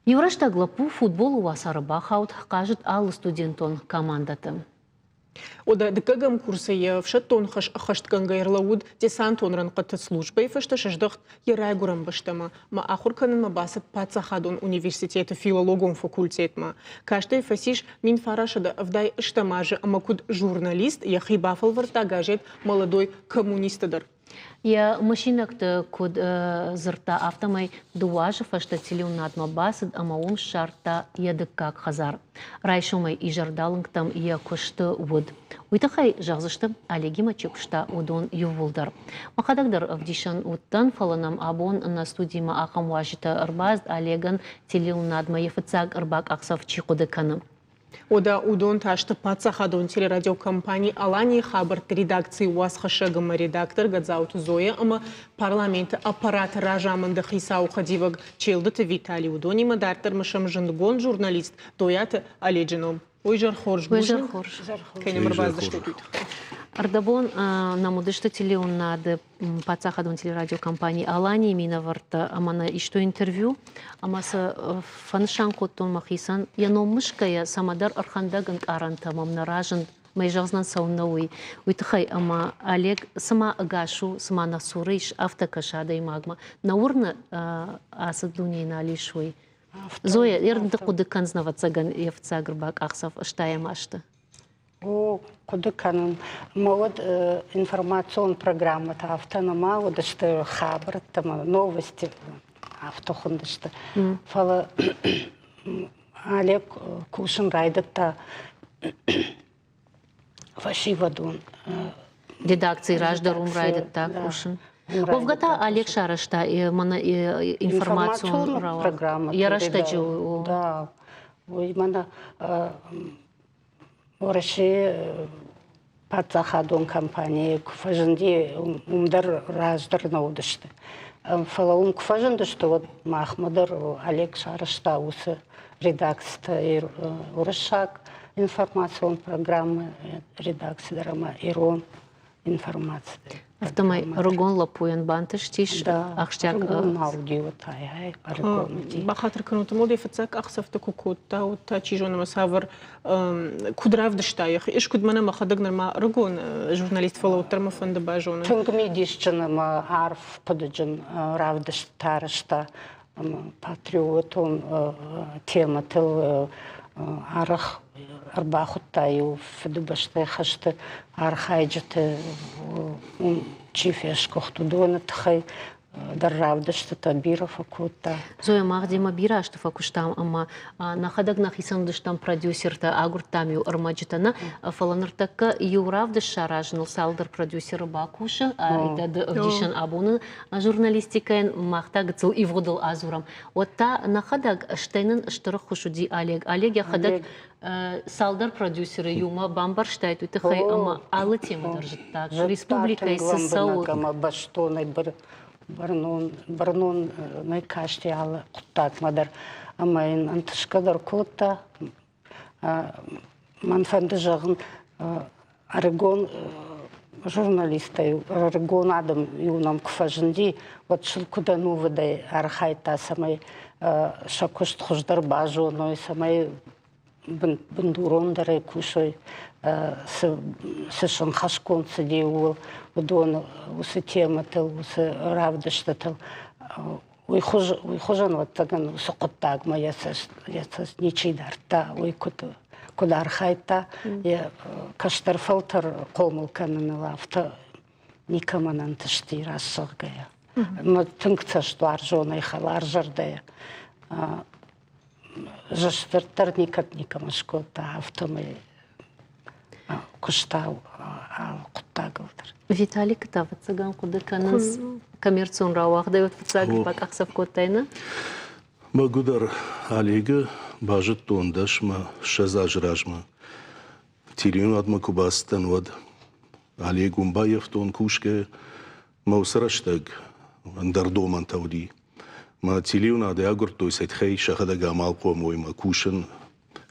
Иу рӕстӕг лӕппу футболы уацары бахауд, хъазыд алы студентон командӕты. Уӕдӕ дыккӕгӕм курсы йӕ ӕфсӕддон хӕс ӕххӕстгӕнгӕ ӕрлӕууыд десантон рӕнхъыты службӕйы фӕстӕ сыздӕхт йӕ райгуырӕн бӕстӕмӕ ӕмӕ ахуыр кӕнынмӕ бацыд паддзахадон университеты филологон факультетмӕ. Кастӕй фӕцис 1978 азы ӕмӕ куыд журналист йӕхи бафӕлвӕрдта газет «Молодой коммунист» дӕр. Йӕ мысинӕгты куыд дзырдта, афтӕмӕй дыууӕ азы фӕстӕ телеуынадмӕ бацыд ӕмӕ уым ссардта йӕ дыккаг хӕдзар. Райсомӕй изӕрдалынгтӕм йӕ куысты уыд. Уый тыххӕй зӕгъдзысты, Олегимӕ чи куыста, уыдон иууылдӕр. Мӕхӕдӕг дӕр ӕвдисӕн уыдтӕн, фӕлӕ нӕм абон нӕ студимӕ ахӕм уазджытӕ ӕрбацыд, Олегӕн телеуынадмӕ йӕ фыццаг ӕрбакъахдзӕф чи хъуыды кӕны. Уӕдӕ уыдон та сты паддзахадон телерадиокомпани «Аланийы хабӕртты» редакцийы уацхӕссӕг ӕмӕ редактор Гадзауты Зоя ӕмӕ парламенты аппараты разамынды хицауы хӕдивӕг Челдыты Витали. Уыдонимӕ дарддӕр мысӕм зындгонд журналист Дойаты Оледжы ном. Уый зӕр хорз, бузныг, кӕй нӕм ӕрбацыдыстут, уый тыххӕй. Ӕрдӕбон нӕм уыдысты телеуынынады паддзахадон телерадиокомпани «Аланийы» минӕвӕрттӕ ӕмӕ нӕ истой интервью ӕмӕ сӕ фӕнысан кодтон мӕхицӕн, йӕ ном мысгӕйӕ цӕмӕдӕр ӕрхӕндӕг ӕнкъарӕнтӕ мӕм нӕ разынд, мӕ зӕгъдзынӕн цӕуыннӕ уый, уый тыххӕй ӕмӕ Олег цыма ӕгас у, цыма нӕ цуры ис, афтӕ кӕсы адӕймагмӕ. Нӕ уырны ацы дунейы нал ис уый. Зоя, ды хъуыды кӕндзынӕ, ӕвӕццӕгӕн, йӕ фыццаг ӕрбакъахдзӕф ӕстайӕм азты. О, хъуыды кӕнын. Мӕ уӕд информацион программӕтӕ афтӕ нӕма уыдысты, хабӕрттӕ ӕмӕ новости афтӕ хуындысты. Фӕлӕ Олег кусын райдыдта фӕсивӕдон редакцийы раздӕр уым райдыдта кусын. Уӕвгӕ та Олег сарӕзта мӕнӕ информацион программӕ. Йӕ рӕстӕджы. Да, уый мӕнӕ Уӕрӕсейы Паддзахадон компанийы куы фӕзынди, уым дӕр раздӕр нӕ уыдысты. Фӕлӕ уым куы фӕзындысты, уӕд махмӕ дӕр Олег сарӕзта уыцы редакцитӕ уырыссаг информацион программы редакци дӕр ӕмӕ ирон информаци. Афтӕмӕй ӕрыгон лӕппуйӕн бантыстис ахсджиаг Бахатыр кӕнут, модӕй фыццаг къахдзӕфтӕ куы кодта, уӕд та чи зоны ӕмӕ цавӕр куыд равдыста йӕхи? Ӕз куыд мӕнӕ мӕхӕдӕг нырма ӕрыгон журналист, фӕлӕ уӕддӕр мӕ фӕнды базонын. Тынг мидисджын ӕмӕ арф хъуыдыджын равдыстытӕ арӕзта патриотон темӕтыл арӕх ӕрбахуыдта-иу Фыдыбӕстӕйы хӕсты архайджыты, чи фесгуыхт, уыдоны тыххӕй дӕр равдыстытӕ бирӕ фӕкодта. Зоя, мах демӕ бирӕ азты фӕкуыстам ӕмӕ нӕхӕдӕг нӕхицӕн уыдыстӕм продюсертӕ, агуырдтам-иу ӕрмӕджытӕ нӕ, фӕлӕ ныртӕккӕ иу равдыст саразыныл цалдӕр продюсеры бакусы, ды ӕвдисӕн абоны журналистикӕйӕн, мах та гыццыл ивгъуыдыл адзурӕм. Уӕд та нӕхӕдӕг, стӕй нын стыр ӕххуыс уыди Олег. Олег йӕхӕдӕг цалдӕр продюсеры иумӕ бамбӕрстаид уый тыххӕй ӕмӕ алы темӕ дӕр зыдта. Республикӕйы цы цӕуы. Ӕмӕ бӕстонӕй бӕрнон, бӕрнонӕй касти алы хъуыддагмӕ дӕр ӕмӕ йын ӕнтысгӕ дӕр кодта. Мӕн фӕнды зӕгъын, ӕрыгон журналисттӕй ӕрыгон адӕм-иу нӕм куы фӕзынди, уӕд сыл куыд ӕнувыдӕй архайдта, цӕмӕй сӕ куыст хуыздӕр базоной, цӕмӕй бындурондӕрӕй кусой, цы сын хӕсгонд цыди, ууыл, уыдон уыцы темӕтыл, уыцы равдыстытыл. Уый хуызӕн ӕвӕццӕгӕн уыцы хъуыддагмӕ йӕ цӕст ничи дардта, уый куыд архайдта, йӕ кӕстӕр фӕлтӕр хъомыл кӕныныл, афтӕ никӕмӕн ӕнтысти рӕсугъгӕйӕ. Ӕмӕ тынг цӕстуарзонӕй, хӕларзӕрдӕйӕ зӕстдӕр никӕд никӕмӕ скодта, афтӕмӕй куыста алы хъуыддагыл дӕр. Виталик та ӕвӕццӕгӕн хъуыды кӕнынц коммерцион рауагъдӕй уӕд фыццаг бакъахдзӕф кодтай, нӕ? Мӕгуыдӕр Олегы базыдтон 10 мӕ 20 азы размӕ. Телеуынадмӕ куы бацыдтӕн, уӕд Олег уым баййӕфтон кусгӕ. Мӕ уыцы рӕстӕг ӕндӕр домӕнтӕ уыди. Мӕ телеуынадӕй агуырдтой сӕ сӕхӕдӕг амалхъом уой мӕ кусын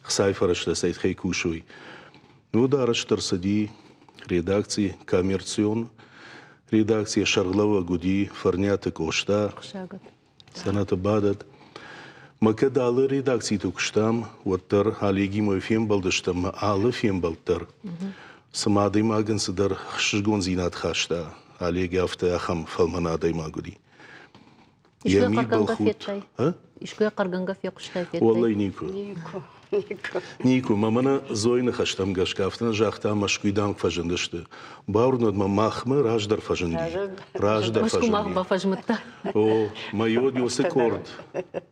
хцайы фӕрӕзтӕ сӕ тыххӕй кусой. Уӕд арӕзт ӕрцыди редакци, коммерцион редакцийы сӕргълӕууӕг уыди Фӕрниаты Къоста, Санаты бадӕт. Мӕ кӕд алы редакциты куыстам, уӕддӕр Олегимӕ фембӕлдыстӕм мӕ алы фембӕлд дӕр. Цыма адӕймагӕн цыдӕр хсызгондзинад хаста, Олег афтӕ ахӕм фӕлмӕн адӕймаг уыди. Искуы хъӕргӕнгӕ федтай? Искуы хъӕргӕнгӕ фехъуыстай, федтай? Уӕллӕй никуы. Никуы. Никуы. Мӕ мӕнӕ Зойы ныхӕстӕм гӕсгӕ афтӕ нӕ загъта, Мӕскуыйы дам фӕзындысты. Бауырнӕд мӕ, махмӕ раздӕр фӕзынди. Раздӕр Мӕскуы мах бафӕзмыдта. О, мӕ йод уыцы къорд,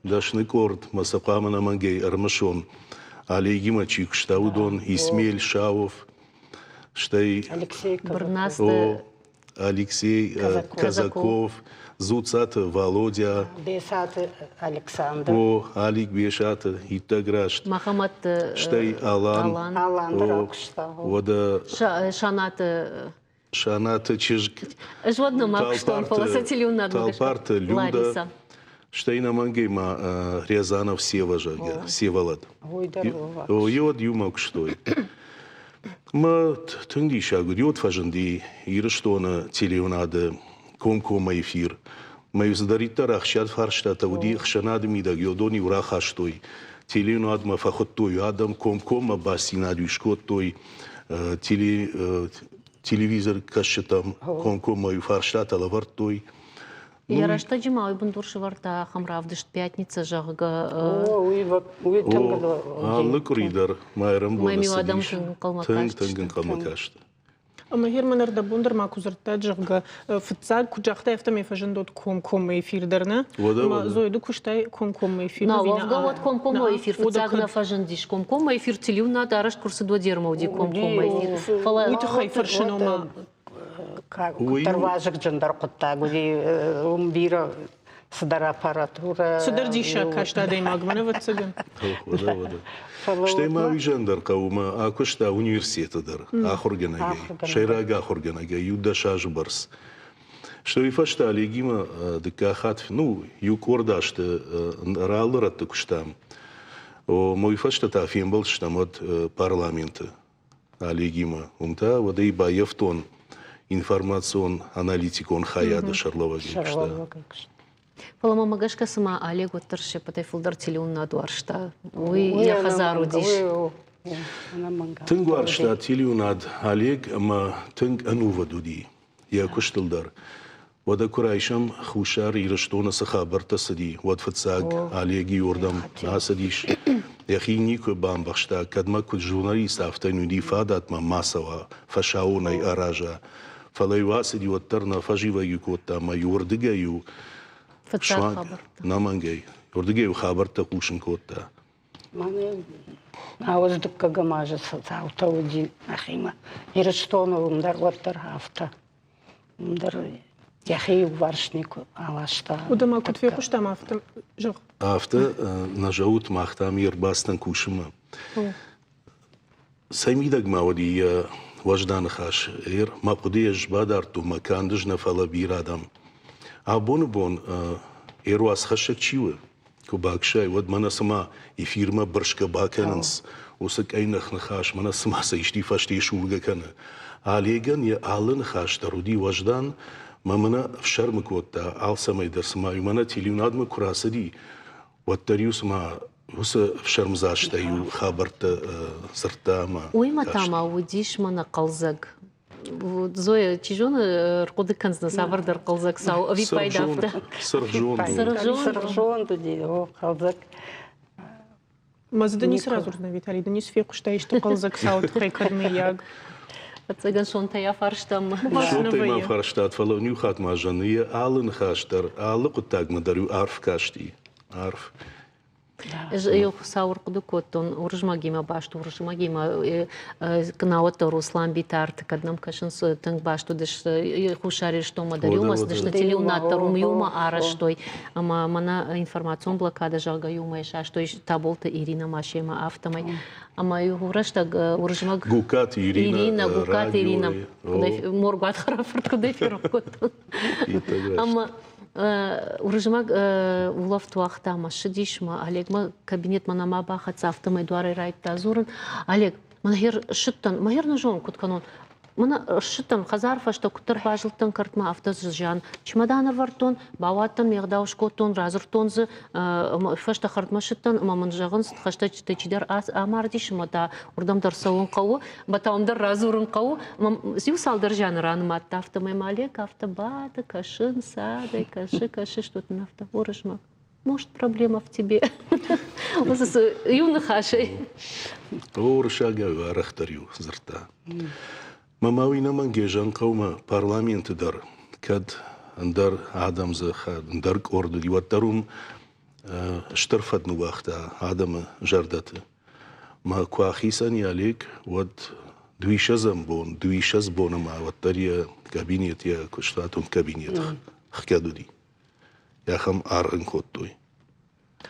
дӕсны къорд, мӕ сӕ хъуамӕ ӕнӕмӕнгӕй ӕрмысон. Олегимӕ чи куыста, уыдон Исмель Шауов, стӕй Бырнацты Алексей Казаков, Дзуццаты Валодя, Бесаты Александр. О, Алик Бесаты, иттӕг раст. Мӕхӕмӕтты Стӕй Алан. Алан дӕр акуыста. Уӕдӕ Шанаты Шанаты чызг. Ӕз уӕд нӕма куыстон, фӕлӕ сӕ телеуынадмӕ Талпарты Люда. Стӕй нӕмӕнгӕй ма Рязанов Сева, зӕгъгӕ, Севолод. Ой, дӕр Йод иумӕ куыстой. Мӕ тынг диссаг уыд, уӕд фӕзынди Ирыстоны телеуынады комкоммӕ эфир. Мӕ цыдӕриддӕр ахсджиаг фарстатӕ уыди ӕхсӕнады мидӕг, уыдон-иу рахастой. Телеуынадмӕ фӕхуыдтой адӕм, комкоммӕ бастдзинад-иу скодтой телевизор кӕсджытӕм, комкоммӕ-иу фарстатӕ лӕвӕрдтой. Йӕ рӕстӕджы ма уый бындур сӕвӕрдта ахӕм равдыст «Пятница», зӕгъгӕ. О, уый тынг Алы къуыри дӕр майрӕмбоны цыдис. Тынг, тынг ӕнхъӕлмӕ каст. Ӕмӕ Герман ӕрдӕбон дӕр ма куы дзырдтат, зӕгъгӕ, фыццаг куыд загътай, афтӕмӕй фӕзындот комкоммӕ эфир дӕр, нӕ? Уӕдӕ, уӕдӕ. Зоя, ды куыстай комкоммӕ эфир? На, уӕвгӕ уӕд комкоммӕ эфир фыццаг нӕ фӕзындис. Комкоммӕ эфир телеуынад арӕзт куы рцыд, уӕд ермӕ уыди комкоммӕ эфир. Фӕлӕ уый тыххӕй фӕрсын, ома куыддӕр вазыгджындӕр хъуыддаг уыди, уым бирӕ. Цыдӕр аппаратурӕ. Цыдӕр диссаг каст адӕймагмӕ, ӕвӕццӕгӕн. Стӕй ма уый зӕн дӕр хъӕуы мӕ акуыста университеты дӕр ахуыргӕнӕгӕй, сӕйраг ахуыргӕнӕгӕй иу 10 азы бӕрц. Стӕй уый фӕстӕ Олегимӕ дыккаг хатт, ну, иу къорд азты алы рӕтты куыстам. Уый фӕстӕ та фембӕлдыстӕм уӕд парламенты Олегимӕ. Уым та уӕд ӕй баййӕфтон информацион-аналитикон хайады сӕргълӕууӕгӕй куыста. Фӕлӕ мӕмӕ гӕсгӕ цыма Олег уӕддӕр се ппӕтӕй фылдӕр телеуынынад уарзта. Уый йӕ хӕдзар уыдис. Тынг уарзта телеуынад Олег ӕмӕ тынг ӕнувыд уыди йӕ куыстыл дӕр. Уӕдӕ куы райсӕм Хуссар Ирыстоны цы хабӕрттӕ цыди, уӕд фыццаг Олег иуырдӕм ацыдис. Йӕхи никуы бамбӕхста, кӕд мӕ куыд журналист, афтӕ йын уыди фадат мӕ ма цӕуа, фӕсауонӕй араза. Фӕлӕ-иу ацыди, уӕддӕр нӕ фӕзивӕг кодта ӕмӕ иуырдыгӕй-иу Фыццаг хабӕрттӕ. Нӕмӕнгӕй. Уырдыгӕй-иу хабӕрттӕ хъусын кодта. Мӕнӕ ауӕдз дыккӕгӕм азы цаутӕ уыди нӕхимӕ. Ирыстоны уым дӕр уӕддӕр афтӕ. Уым дӕр йӕхи иуварс никуы аласта. Уыдӕ ма куыд фехъуыстам, афтӕ зӕгъ. Афтӕ нӕ зӕгъут, мах там йе рбацыдӕн кусынмӕ. Цӕй мидӕг ма уыди йӕ уӕздан ныхас? Эр, мӕ хъуыдыйы ӕз бадардтон, мӕ канд ӕз нӕ, фӕлӕ бирӕ адӕм. Абоны бон эр уацхӕссӕг чи у, куы баксай, уӕд мӕнӕ цыма эфирмӕ бырсгӕ бакӕнынц, уыцы къӕйных ныхас, мӕнӕ цыма сӕ исти фӕсте сургӕ кӕны. Олегӕн йӕ алы ныхас дӕр уыди уӕздан, мӕ мӕнӕ ӕфсӕрмы кодта алцӕмӕй дӕр, цыма-иу мӕнӕ телеуынадмӕ куы рацыди, уӕддӕр-иу цыма уыцы ӕфсӕрмдзастӕй-иу хабӕрттӕ дзырдта ӕмӕ Уый ма та ма уыдис мӕнӕ хъӕлдзӕг. Зоя, чи зоны, ӕрхъуыды кӕндзынӕ цавӕрдӕр хъӕлдзӕг цау ӕвиппайды афтӕ. Цыргъзонд. Цыргъзонд уыди, о, хъӕлдзӕг. Ма дзы ды ницы радзурдзынӕ, Виталий, ды ницы фехъуыстай исты хъӕлдзӕг цауы тыххӕй кӕд мыййаг? Ӕцӕгӕн сонтӕй афарстам. Сонтӕй ма фарстат, фӕлӕ иу хатт ма зӕны йӕ алы ныхас дӕр, алы хъуыддагмӕ дӕр-иу арф касти. Арф. Ӕз ӕй Хуыцау ӕрхъуыды кодтон Уырызмӕгимӕ баст Уырызмӕгимӕ науӕд Руслан Битарты, кӕд нӕм кӕсынц, тынг баст уыдысты Хуссар Ирыстонмӕ дӕр иумӕ цыдысты, телеуынад дӕр уым иумӕ арӕзтой. Ӕмӕ мӕнӕ информацион блокадӕ, зӕгъгӕ, иумӕ састой Таболты Иринӕ ма семӕ афтӕмӕй. Ӕмӕ иу рӕстӕг Уырызмӕг Гуккаты Иринӕ, Иринӕ, Гуккаты Иринӕ, Моргуат хӕрӕфырт куыдӕй ферох кодтон. Ӕмӕ Уырызмӕг улӕфт уагъта ӕмӕ ссыдис мӕ Олегмӕ кабинетмӕ нӕма бахӕццӕ, афтӕмӕй дуарӕй райдыдта дзурын. Олег, мӕн хер ссыдтӕн, мӕ хер нӕ зонын, куыд кӕнон. Мӕнӕ ссыдтӕн, хӕдзар фӕстӕ куыддӕр базылдтӕн кӕртмӕ, афтӕ зиан чемодан ӕвӕрдтон, бауадтӕн, ме гъдау скодтон, радзырдтон дзы, фӕстӕ хӕрдмӕ ссыдтӕн ӕмӕ мын зӕгъынц, хӕстӕджытӕй чидӕр амардис ӕмӕ та уырдӕм дӕр цӕуын хъӕуы. Батаум дӕр радзурын хъӕуы. Иу цалдӕр зианы ранымадта, афтӕмӕй ма Олег афтӕ бады, кӕсы нцадӕй, кӕсы, кӕсы, что ты афтӕ Уырызмӕг. Может, проблема в тебе? Иу ныхасӕй. Уырыссагау арӕхдӕр-иу дзырдта. Мӕ ма уый нӕмӕнг хъӕумӕ парламенты дӕр, кӕд ӕндӕр адӕм дзы, ӕндӕр къорд уыди, уӕддӕр уым стыр фӕд ныууагъта адӕмы зӕрдӕты. Мӕ куы ахицӕн и Олег, уӕд дыууиссӕдзӕм бон, дыууиссӕдз боны ма уӕддӕр йӕ кабинет, йӕ куыстуатон кабинет хгӕд уыди. Ахӕм аргъ ын кодтой.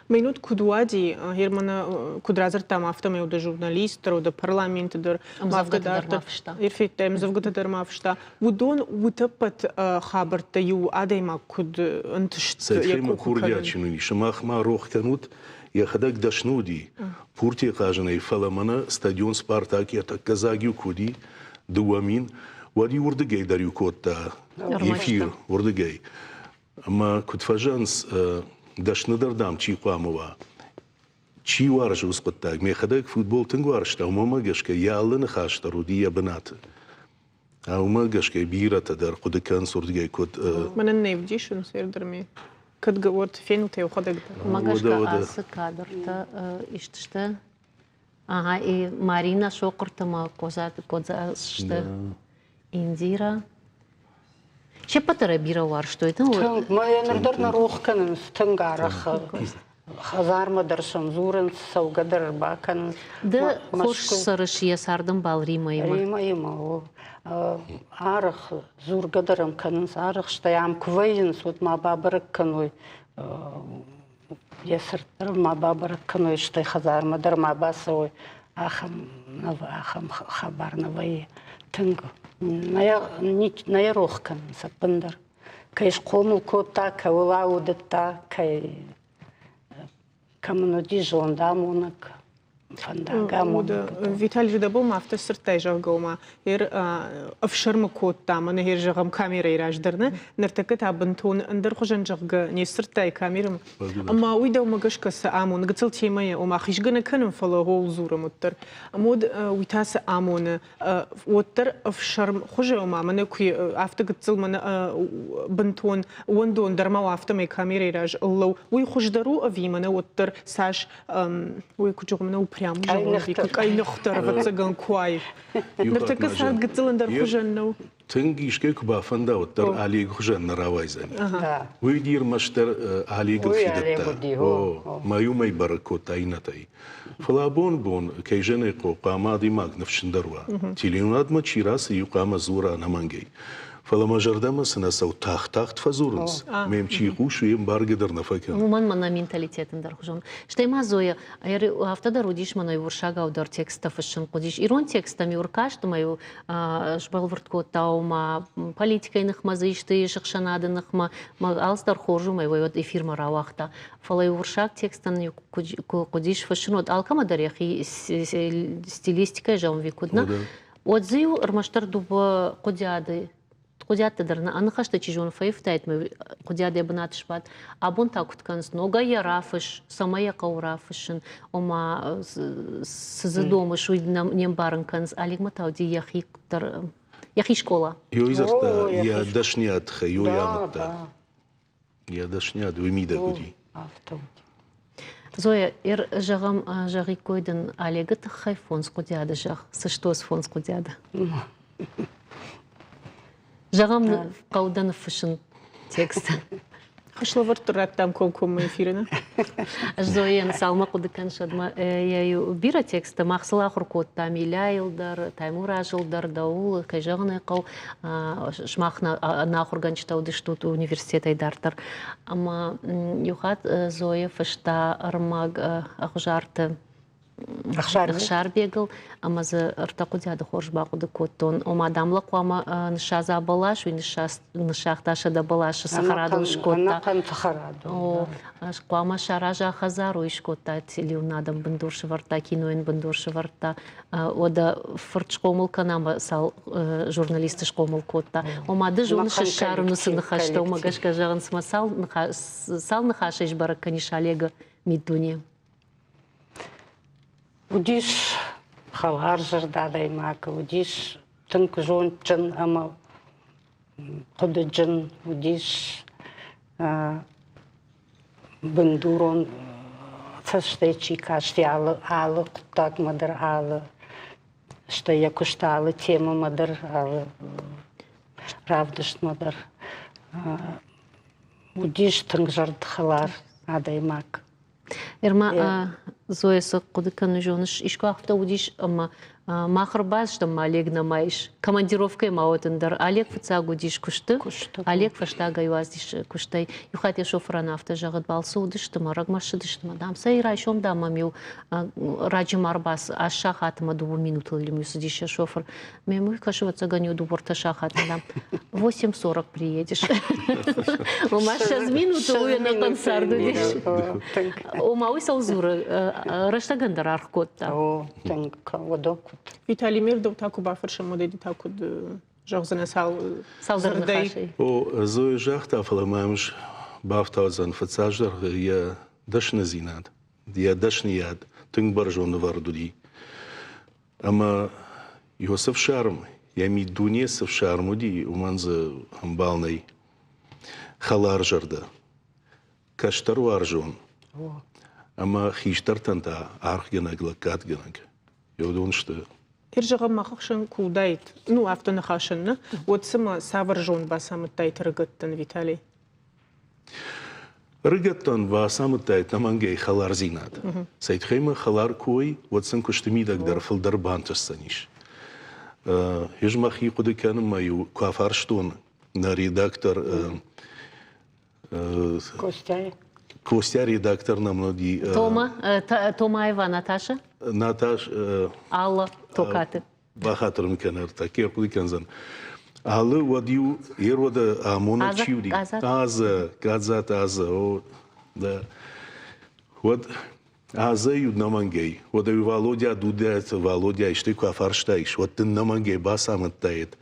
Минут куыд уади, Германы куыд радзырдтам, афтӕмӕй уыд журналист дӕр, уыд парламенты дӕр, ӕмдзӕвгӕтӕ дӕр ма фыста. Ирфеттӕ ӕмдзӕвгӕтӕ дӕр ма фыста. Уыдон утӕппӕт хабӕрттӕ иу адӕймаг куыд ӕнтыст йӕ къухы курдиатджын уыди. Сымах ма рох кӕнут, йӕхӕдӕг дӕсны уыди пуртийы хъазынӕй, фӕлӕ мӕнӕ стадион «Спартак» йӕ тӕккӕ дзаг-иу куы уыди, 2000, уӕд-иу уырдыгӕй дӕр-иу кодта эфир уырдыгӕй. Ӕмӕ куыд фӕзӕгъынц, дӕсныдӕр, дам, чи хъуамӕ уа, чи уарзы уыцы хъуыддаг. Мӕхӕдӕг футбол тынг уарзта, уымӕ гӕсгӕ йӕ алы ныхас дӕр уыди йӕ бынаты. Уымӕ гӕсгӕ бирӕтӕ дӕр хъуыды кӕнынц уырдыгӕй куыд Мӕнӕн не вдисынц ӕрдӕрми. Кӕд уӕд фенут йӕхӕдӕг дӕр. Уымӕ гӕсгӕ ацы кадртӕ ист сты. Ага, и Марина Сохъырты ма Кодзасты Индира. Се ппӕт дӕр бирӕ уарзтой. Тынг, мӕ ныр дӕр нӕ рох кӕнынц тынг арӕх. Хӕдзармӕ дӕр сӕм дзурынц, цӕугӕ дӕр ӕрбакӕнынц. Ды хорз цӕрыс йӕ цардӕмбал Римӕимӕ. Римӕимӕ, о. Арӕх дзургӕ дӕр ӕм кӕнынц, арӕх, стӕй ам куы вӕййынц, уӕд ма бабӕрӕг кӕной. Йӕ цырт дӕр ма бабӕрӕг кӕной, стӕй хӕдзармӕ дӕр ма бацӕуой, ахӕм ахӕм хабар нӕ вӕййы. Тынг нӕ йӕ рох кӕнынц ӕппындӕр. Кӕй схъомыл кодта, кӕуыл аудыдта, кӕй кӕм ын уыди зондамонӕг, фӕндагамонӕг. Виталий Жидобол афтӕ сдзырдтай, зӕгъгӕ, ома ер ӕфсӕрмы кодта, мӕнӕ ер зӕгъӕм камерӕйы раздӕр нӕ, ныртӕккӕ та бынтон ӕндӕр хуызӕн, зӕгъгӕ, не сдзырдтай камерӕмӕ. Ӕмӕ уый дӕумӕ гӕсгӕ цы амоны? Гыццыл темӕйы, ома хизгӕ нӕ кӕнын, фӕлӕ гъол дзурӕм уӕддӕр. Ӕмӕ уӕд уый та цы амоны? Уӕддӕр ӕфсӕрм хуызы, ома мӕнӕ куы афтӕ гыццыл мӕнӕ бынтон уӕндон дӕр ма у, афтӕмӕй камерӕйы раз лӕу, уый хуыздӕр у ӕви мӕнӕ уӕддӕр цас уый куыд зӕгъон, мӕнӕ упрям зӕгъон, къӕйныхдӕр, ӕвӕццӕгӕн, куы уай. Ныртӕккӕ цард гыццыл ӕндӕр хуызӕн нӕу. Тынг искӕй куы бафӕнда, уӕддӕр Олег хуызӕн нӕ рауайдзӕни. Уый ди ӕрмӕстдӕр Олегыл фидыдта. О, мӕ уымӕй бӕрӕг кодта иннӕтӕй. Фӕлӕ абон бон, кӕй зӕгъын ӕй хъӕуы, хъуамӕ адӕймаг ныфсджындӕр уа. Телеуынадмӕ чи рацыд, иу хъуамӕ дзура ӕнӕмӕнгӕй. Фӕлӕ мӕ зӕрдӕмӕ цы нӕ цӕуы, тагъд-тагъд фӕдзурынц, мӕм чи хъусы, уый ӕмбаргӕ дӕр нӕ фӕкӕны. Уымӕн мӕнӕ менталитет ӕндӕрхуызон. Стӕй ма Зоя, афтӕ дӕр уыдис мӕнӕ уырыссагау дӕр тексттӕ фыссын хъуыдис. Ирон тексттӕм-иу ӕркаст ӕмӕ-иу сбӕлвырд кодта, ома политикӕйы ныхмӕ дзы исты ис, ӕхсӕнады ныхмӕ, алцыдӕр хорз у, ӕмӕ уӕд эфирмӕ рауагъта. Фӕлӕ уырыссаг текстӕн куы хъуыдис фыссын, уӕд алкӕмӕ дӕр йӕхи стилистикӕйы зӕгъын куыд нӕ, уӕд дзы-иу ӕрмӕстдӕр дыууӕ хъуыдиады хъуыдиӕдтӕ дӕр нӕ аныхӕстӕ чи зоны фӕивтаид, мӕ хъуыдиад йӕ бынаты сбадт. Абон та куыд кӕнынц? Ногӕй йӕ рафысс, цӕмӕй йӕ хъӕуы рафыссын, ома цы дзы домыс, уый не мбарын кӕнынц. Олегмӕ та уыди йӕхи дӕр йӕхи скъола. Ёй дзырдта йӕ дӕсныйад тыххӕй, ёй амыдта. Йӕ дӕсныйад уый мидӕг уыди. Афтӕ уыди. Зоя, эр зӕгъӕм, зӕгъиккой дын Олегы тыххӕй фондз хъуыдиады зӕгъ. Цы сты фондз хъуыдиады? Зӕгъӕм, хъӕуы дӕ ныффыссын текст. Хӕслӕвӕрдты радтам комкоммӕ эфиры, нӕ? Ӕз Зояйӕн цалмӕ хъуыды кӕныс, уӕдмӕ йӕ бирӕ тексттӕ мах сыл ахуыр кодтам Иляйыл дӕр, Таймуразыл дӕр, дӕуыл, кӕй зӕгъын ӕй хъӕуы, сымах нӕ ахуыргӕнджытӕ уыдыстут университетӕй дарддӕр. Ӕмӕ иу хатт Зоя фыста ӕрмӕг Ӕгъуызарты Ӕхсарбегыл ӕмӕ дзы ӕртӕ хъуыдиады хорз бахъуыды кодтон. Ома, дам, лӕг хъуамӕ ныссадза бӕлас, уый ныссагъта 100 бӕласы, цӕхӕрадон скодта. Ӕнӕхъӕн цӕхӕрадон. О, хъуамӕ сараза хӕдзар, уый скодта, телеуынадӕн бындур сӕвӕрдта, кинойӕн бындур сӕвӕрдта. Уӕдӕ фырт схъомыл кӕна ӕмӕ цал журналисты схъомыл кодта. Ома, ды зоныс ссарын уыцы ныхӕстӕ, уымӕ гӕсгӕ зӕгъынц, мӕ цал ныхасӕй сбӕрӕг кӕнис Олегы миддуне? Уыдис хӕларзӕрдӕ адӕймаг, уыдис тынг зондджын ӕмӕ хъуыдыджын, уыдис бындурон цӕстӕй чи касти алы, алы хъуыддагмӕ дӕр, алы стӕй йӕ куыст алы темӕмӕ дӕр, алы равдыстмӕ дӕр. Уыдис тынг зӕрдхӕлар адӕймаг. Ирма, Зоя цы хъуыды кӕны, зоныс, искуы афтӕ уыдис, ӕмӕ мах ӕрбацыдыстӕм, Олег нӕма ис. Командировкӕйы ма уӕд ӕндӕр. Олег фыццаг уыдис куысты, Олег фӕстагӕй уадздис куыстӕй. Иу хатт йӕ шофырӕн афтӕ зӕгъыд, балцы уыдысты мӕ, рӕгмӕ ссыдысты мӕ, дам, цӕй райсом, дам, мӕм-иу раджы ма ӕрбац, аст сахаты мӕ дыууӕ минутыл лиму цыдис йӕ шофыр. Мӕм уый кӕсы, ӕвӕццӕгӕн, иу дыууӕ-ӕртӕ сахатмӕ, дам, 8:40 приедешь. Ома 20 минуты уый ӕнӕхъӕн цард уыдис. Ома уый цӕуыл дзуры, рӕстӕгӕн дӕр аргъ кодта. О, тынг уыдон куыд. Виталий Мирдов та куы бафӕрсӕм, уӕд та куыд зӕгъдзынӕ цал цалдӕр ныхасӕй? О, Зоя загъта, фӕлӕ мӕм бафтаудзӕн фыццаджыдӕр йӕ дӕсныдзинад, йӕ дӕсныйад тынг бӕрзонд ӕвӕрд уыди. Ӕмӕ Иосиф фсарм, йӕ миддуне цы фсарм уыди, уымӕн дзы ӕмбал нӕй. Хӕларзӕрдӕ, кӕстӕруарзон ӕмӕ хистӕртӕн та аргъгӕнӕг, лӕггадгӕнӕг. Уыдон сты. Ир зӕгъӕм, мах ӕхсӕн куы уыдаид, ну, афтӕ ныхасӕн нӕ, уӕд цымӕ цавӕр зонд бацамыдтаид ӕрыгӕттӕн, Виталий? Ӕрыгӕттӕн бацамыдтаид ӕнӕмӕнгӕй хӕлардзинад. Цӕй тыххӕй ма хӕлар куы уой, уӕд сын куысты мидӕг дӕр фылдӕр бантысдзӕнис. Ӕз мӕхи хъуыды кӕнынмӕ-иу куы афарстон нӕ редактор Костяйы. Костя редактор нӕм уыди. Тома, Томаева Наташа? Наташ. Алла Токаты. Бахатыр мын кӕн, ӕртӕккӕ ӕрхъуыды кӕндзӕн. Алы уӕд-иу йе руӕды амонӕг чи уыди? Азӕ, Гадзаты Азӕ, о, да. Уӕд Азӕ-иу нӕмӕнгӕй, уӕд-иу Валодя Дудӕты Валодя исты куы афарстаис, уӕд дын нӕмӕнгӕй бацамыдтаид.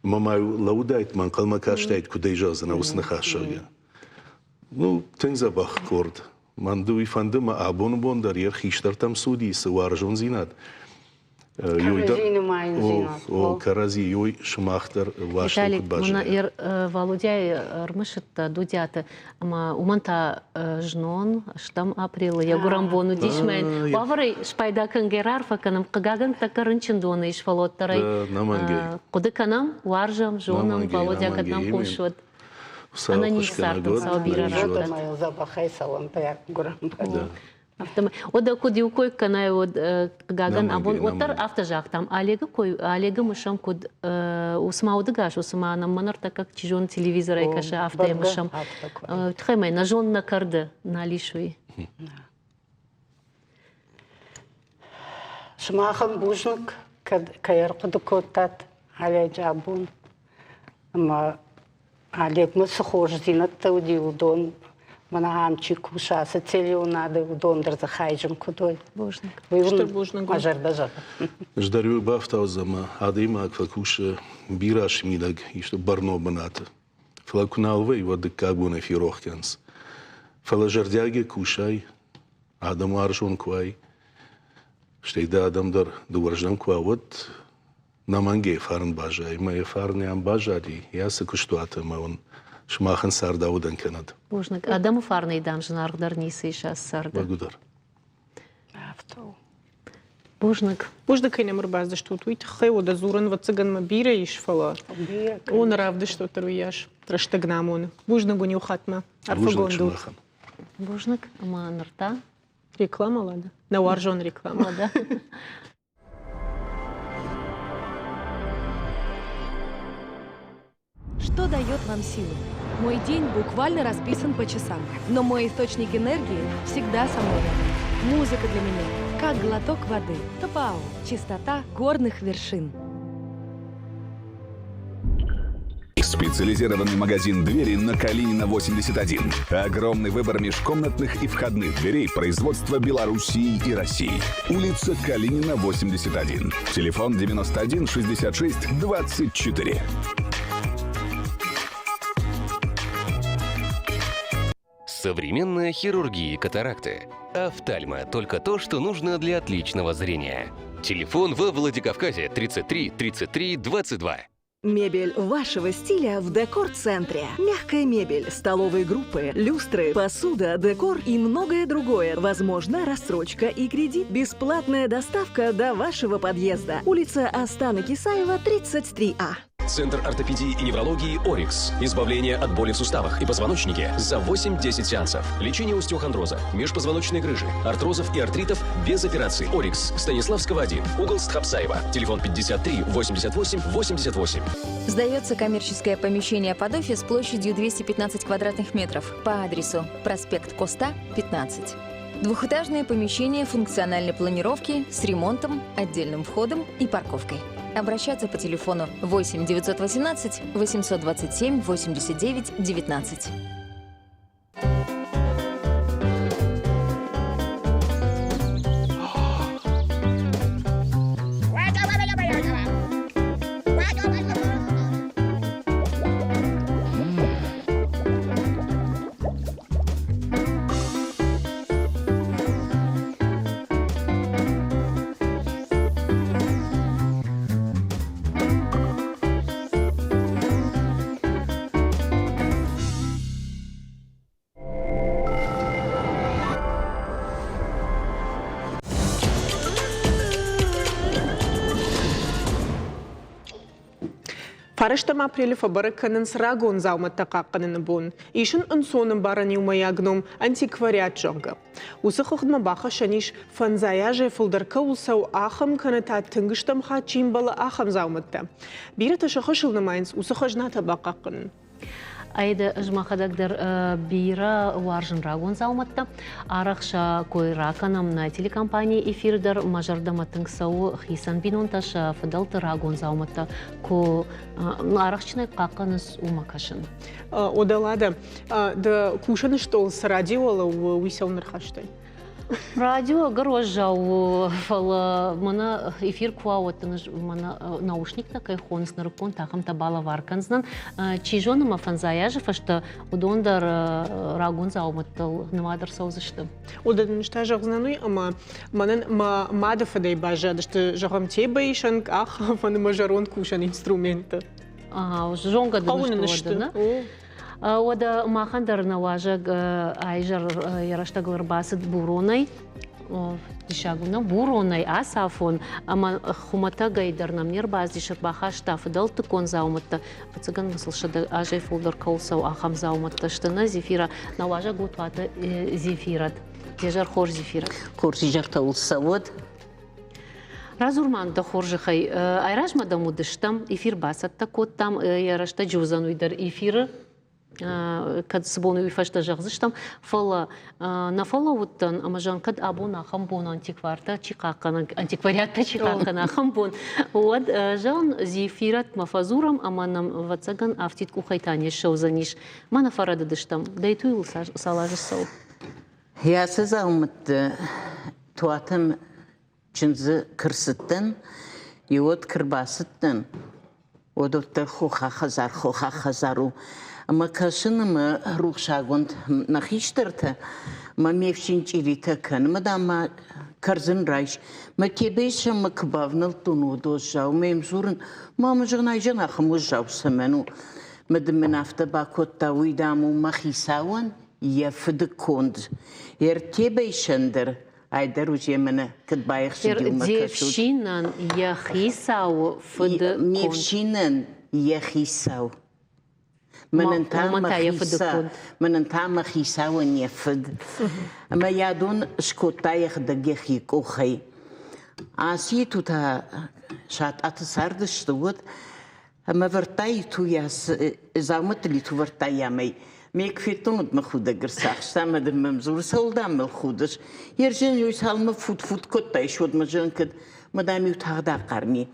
Ӕмӕ ма лӕууыдаид, мӕ ӕнхъӕлмӕ кастаид, куыд ӕй зӕгъдзынӕ уыцы ныхас, зӕгъгӕ. Ну, тынг дзӕбӕх къорд. Мӕн ды уый фӕнды, мӕ абоны бон дӕр йе хистӕртӕм цы уыди, цы уарзондзинад, Кӕрӕдзи нымайындзинад. О, кӕрӕдзи, ой, сымах дӕр уастыл куыд баззайат. Валодяйы ӕрмысыдта Дудиаты, ӕмӕ уымӕн та знон, стӕм апрелы йӕ гуырӕн бон уыдис мӕн. Уавӕрӕй спайда кӕнгӕ раарфӕ кӕнӕм, хъыгагӕн, тӕккӕ рынчындоны ис, фӕлӕ уӕддӕр ӕй хъуыды кӕнӕм, уарзӕм, зонӕм, Валодя кӕд нӕм хъус уӕд. Ӕнӕниз цард ын цӕуы бирӕ раттӕд. Дзӕбӕхӕй цӕуӕнтӕ гуырӕн бон. Афтӕмӕй. Уӕдӕ куыд иу кой кӕнай, уӕд хъыгагӕн абон уӕддӕр афтӕ загътам. Олегы кой, Олегы мысӕм куыд уыцы ма удыгас, уыцы ма нӕм мӕ ныртӕккӕ чи зоны телевизорӕй кӕсы, афтӕ йӕ мысӕм. Тыххӕй мӕ нӕ зон нӕ кӕрды, нал ис уый. Сымахӕн бузныг, кӕд кӕй ӕрхъуыды кодтат Оледжы абон. Ӕмӕ Олегмӕ цы хорздзинӕдтӕ уыди, уыдон мӕнӕ ам чи кусы, ацы телеуынады, уыдон дӕр дзы хайджын куыд уой. Бузныг. Уый уын мӕ зӕрдӕ зӕгъы. Ӕз дӕр уый бафтаудзӕн, ӕмӕ адӕймаг фӕкусы бирӕ смидӕг исты бӕрнон бынаты. Фӕлӕ куы нал вӕййы, уӕд дыккаг бонӕй ферох кӕнынц. Фӕлӕ зӕрдиагӕй кусай, адӕмуарзон куы уай, стӕй дӕ адӕм дӕр дыууӕрдӕм куы уа, уӕд Нӕмӕнгӕй фарн баззайы, мӕ йӕ фарн ам баззади, йӕ цы куыстуаты ӕмӕ уын сымахӕн цардаудӕн кӕнӕд. Бузныг. Адӕмы фарнӕй дам зынаргъдӕр ницы ис ацы царды. Бӕгуыдӕр. Афтӕ у. Бузныг. Бузныг, кӕй нӕм ӕрбацыдыстут, уый тыххӕй уӕдӕ дзурын ӕвӕццӕгӕн мӕ бирӕ ис, фӕлӕ о, нӕ равдыстут дӕр уыйас рӕстӕг нӕ амоны. Бузныг уын иу хатмӕ. Арфӕгонд ут. Бузныг. Ӕмӕ ныр та? Реклама, Лада. Нӕ уарзон реклама. Лада. Что дает вам силу? Мой день буквально расписан по часам, но мой источник энергии всегда со мной рядом. Музыка для меня как глоток воды. Топао – чистота горных вершин. Специализированный магазин «Двери» на Калинина, 81. Огромный выбор межкомнатных и входных дверей производства Белоруссии и России. Улица Калинина, 81. Телефон 91 66 24. Современная хирургия катаракты. Офтальма – только то, что нужно для отличного зрения. Телефон во Владикавказе 33 33 22. Мебель вашего стиля в Декор-центре. Мягкая мебель, столовые группы, люстры, посуда, декор и многое другое. Возможно, рассрочка и кредит. Бесплатная доставка до вашего подъезда. Улица Астана Кисаева, 33А. Центр ортопедии и неврологии «Орикс». Избавление от боли в суставах и позвоночнике за 8-10 сеансов. Лечение остеохондроза, межпозвоночной грыжи, артрозов и артритов без операций. «Орикс». Станиславского 1. Угол Стхапсаева. Телефон 53 88 88. Сдается коммерческое помещение под офис площадью 215 квадратных метров по адресу проспект Коста, 15. Двухэтажное помещение функциональной планировки с ремонтом, отдельным входом и парковкой. Обращаться по телефону 8 918 827 89 19. Фарӕстӕм апрелы фӕбӕрӕг кӕнынц рагон дзаумӕттӕ хъахъхъӕныны бон. Ис ын ӕнцон ӕмбарӕн иумӕйаг ном антиквариат, зӕгъгӕ. Уыцы хыгъдмӕ бахӕссӕн ис, фӕндзай азӕй фылдӕр кӕуыл цӕуы, ахӕм кӕнӕ та тынг стӕм хатт чи ӕмбӕлы, ахӕм дзаумӕттӕ. Бирӕтӕ сӕ хӕсыл нымайынц уыцы хӕзнатӕ бахъахъхъӕнын. Аида, ӕз мӕхӕдӕг дӕр бирӕ уарзын рагон дзаумӕттӕ. Арӕх сӕ кой ракӕнӕм нӕ телекомпанийы эфиры дӕр. Мӕ зӕрдӕмӕ тынг цӕуы хицӕн бинонтӕ сӕ фыдӕлты рагон дзаумӕттӕ куы арӕхстджынӕй хъахъхъӕнынц, уымӕ кӕсын. Одалада, дӕ кусӕн стъол цы радио лӕууы, уый цӕуыл ӕрхастай? Радио ӕгӕр уӕззау у, фӕлӕ мӕнӕ эфир куы уа, уӕд дын ӕз мӕнӕ наушниктӕ кӕй хонынц, нырыккон ахӕмтӕ балӕвар кӕндзынӕн. Чи зоны, мӕ фӕндзай азы фӕстӕ уыдон дӕр рагон дзаумӕттыл нымад ӕрцӕудзысты. Уыдон ын та зӕгъдзынӕн уый, ӕмӕ мӕнӕн мӕ мады фыдӕй баззадысты, зӕгъӕм, тебӕисӕн, къахафӕн ӕмӕ зӕронд кусӕн инструменттӕ. Зонгӕ дын сты, уӕдӕ, нӕ? Уӕдӕ махӕн дӕр нӕ уазӕг айзӕр йӕ рӕстӕгыл ӕрбацыд Буронӕй. Диссаг у, нӕ Буронӕй ацафон ӕмӕ хуымӕтӕгӕй дӕр нӕм не рбацыдис, ӕрбахаста фыдӕлтыккон дзаумӕттӕ. Ӕцӕгӕн ма сыл азӕй фылдӕр кӕуыл цӕуы, ахӕм дзаумӕттӕ сты. Нӕ Зефира, нӕ уазӕг у Туаты Зефирӕт. Де зӕр хорз, Зефирӕт. Хорз изӕртӕ уыл цӕуӕд. Радзур ма дӕ хорзӕхӕй, айразмӕ дӕм уыдыстӕм, эфир бацӕттӕ кодтам, йӕ рӕстӕджы уыдзӕн уый дӕр эфиры, кӕд цы бон уый фӕстӕ зӕгъдзыстӕм, фӕлӕ нӕ фӕлӕууыдтӕн ӕмӕ зӕгъын, кӕд абон ахӕм бон антиквартӕ чи хъахъхъӕна, антиквариаттӕ чи хъахъхъӕна ахӕм бон, уӕд зӕгъын, Зефирӕтмӕ фӕдзурӕм ӕмӕ нӕм, ӕвӕццӕгӕн, афтид къухӕй та не ссӕудзӕнис. Ма нӕ фӕрӕдыдыстӕм. Дӕйтуйыл цал азы цӕуы? Йӕ цы дзаумӕтты Туатӕм чындзы куы рцыдтӕн, иуӕд куы рбацыдтӕн, уӕд уӕддӕр хохаг хӕдзар хохаг хӕдзар у. Ӕмӕ кӕсын ӕмӕ рухсагонд нӕ хистӕртӕ мӕ ме фсин чъиритӕ кӕны, мӕ дам ма кӕрдзын райс. Мӕ тебӕйы сӕммӕ куы бавнӕлдтон, уӕд уӕззау мӕм дзурын, мамӕ зӕгъын, ай зӕгъын, ахӕм уӕззау цӕмӕн у? Мӕ дын мын афтӕ бакодта, уый, дам, у мӕ хицауӕн йӕ фыды конд. Ӕртебӕйсӕн дӕр айдӕр уызе мӕнӕ куыд баихсыди, уымӕ Де кӕсут. фсинӕн йӕ хицауы фыды Ме конд. фсинӕн йӕ хицау. Мӕнӕн та Уымӕн мӕ та йӕ фыды хицау, конд. мӕнӕн та мӕ хицауӕн йӕ фыд. Ӕмӕ йӕ дон скодта йӕхӕдӕг йӕхи къухӕй. Ацы иту та Сатъаты цардысты, уӕд Ӕмӕ вӕрдта иту йӕ дзаумӕттыл иту вӕрдта йӕмӕй. Ме куы федтон, уӕд мӕ худӕг ӕрцахста ӕмӕ дын мӕм дзуры, цӕуыл дам мыл худыс? Ерджен иу цалынмӕ фут-фут кодтаис, уӕд мӕ зӕгъын кӕд, мӕ дам-иу тагъд ахъарми.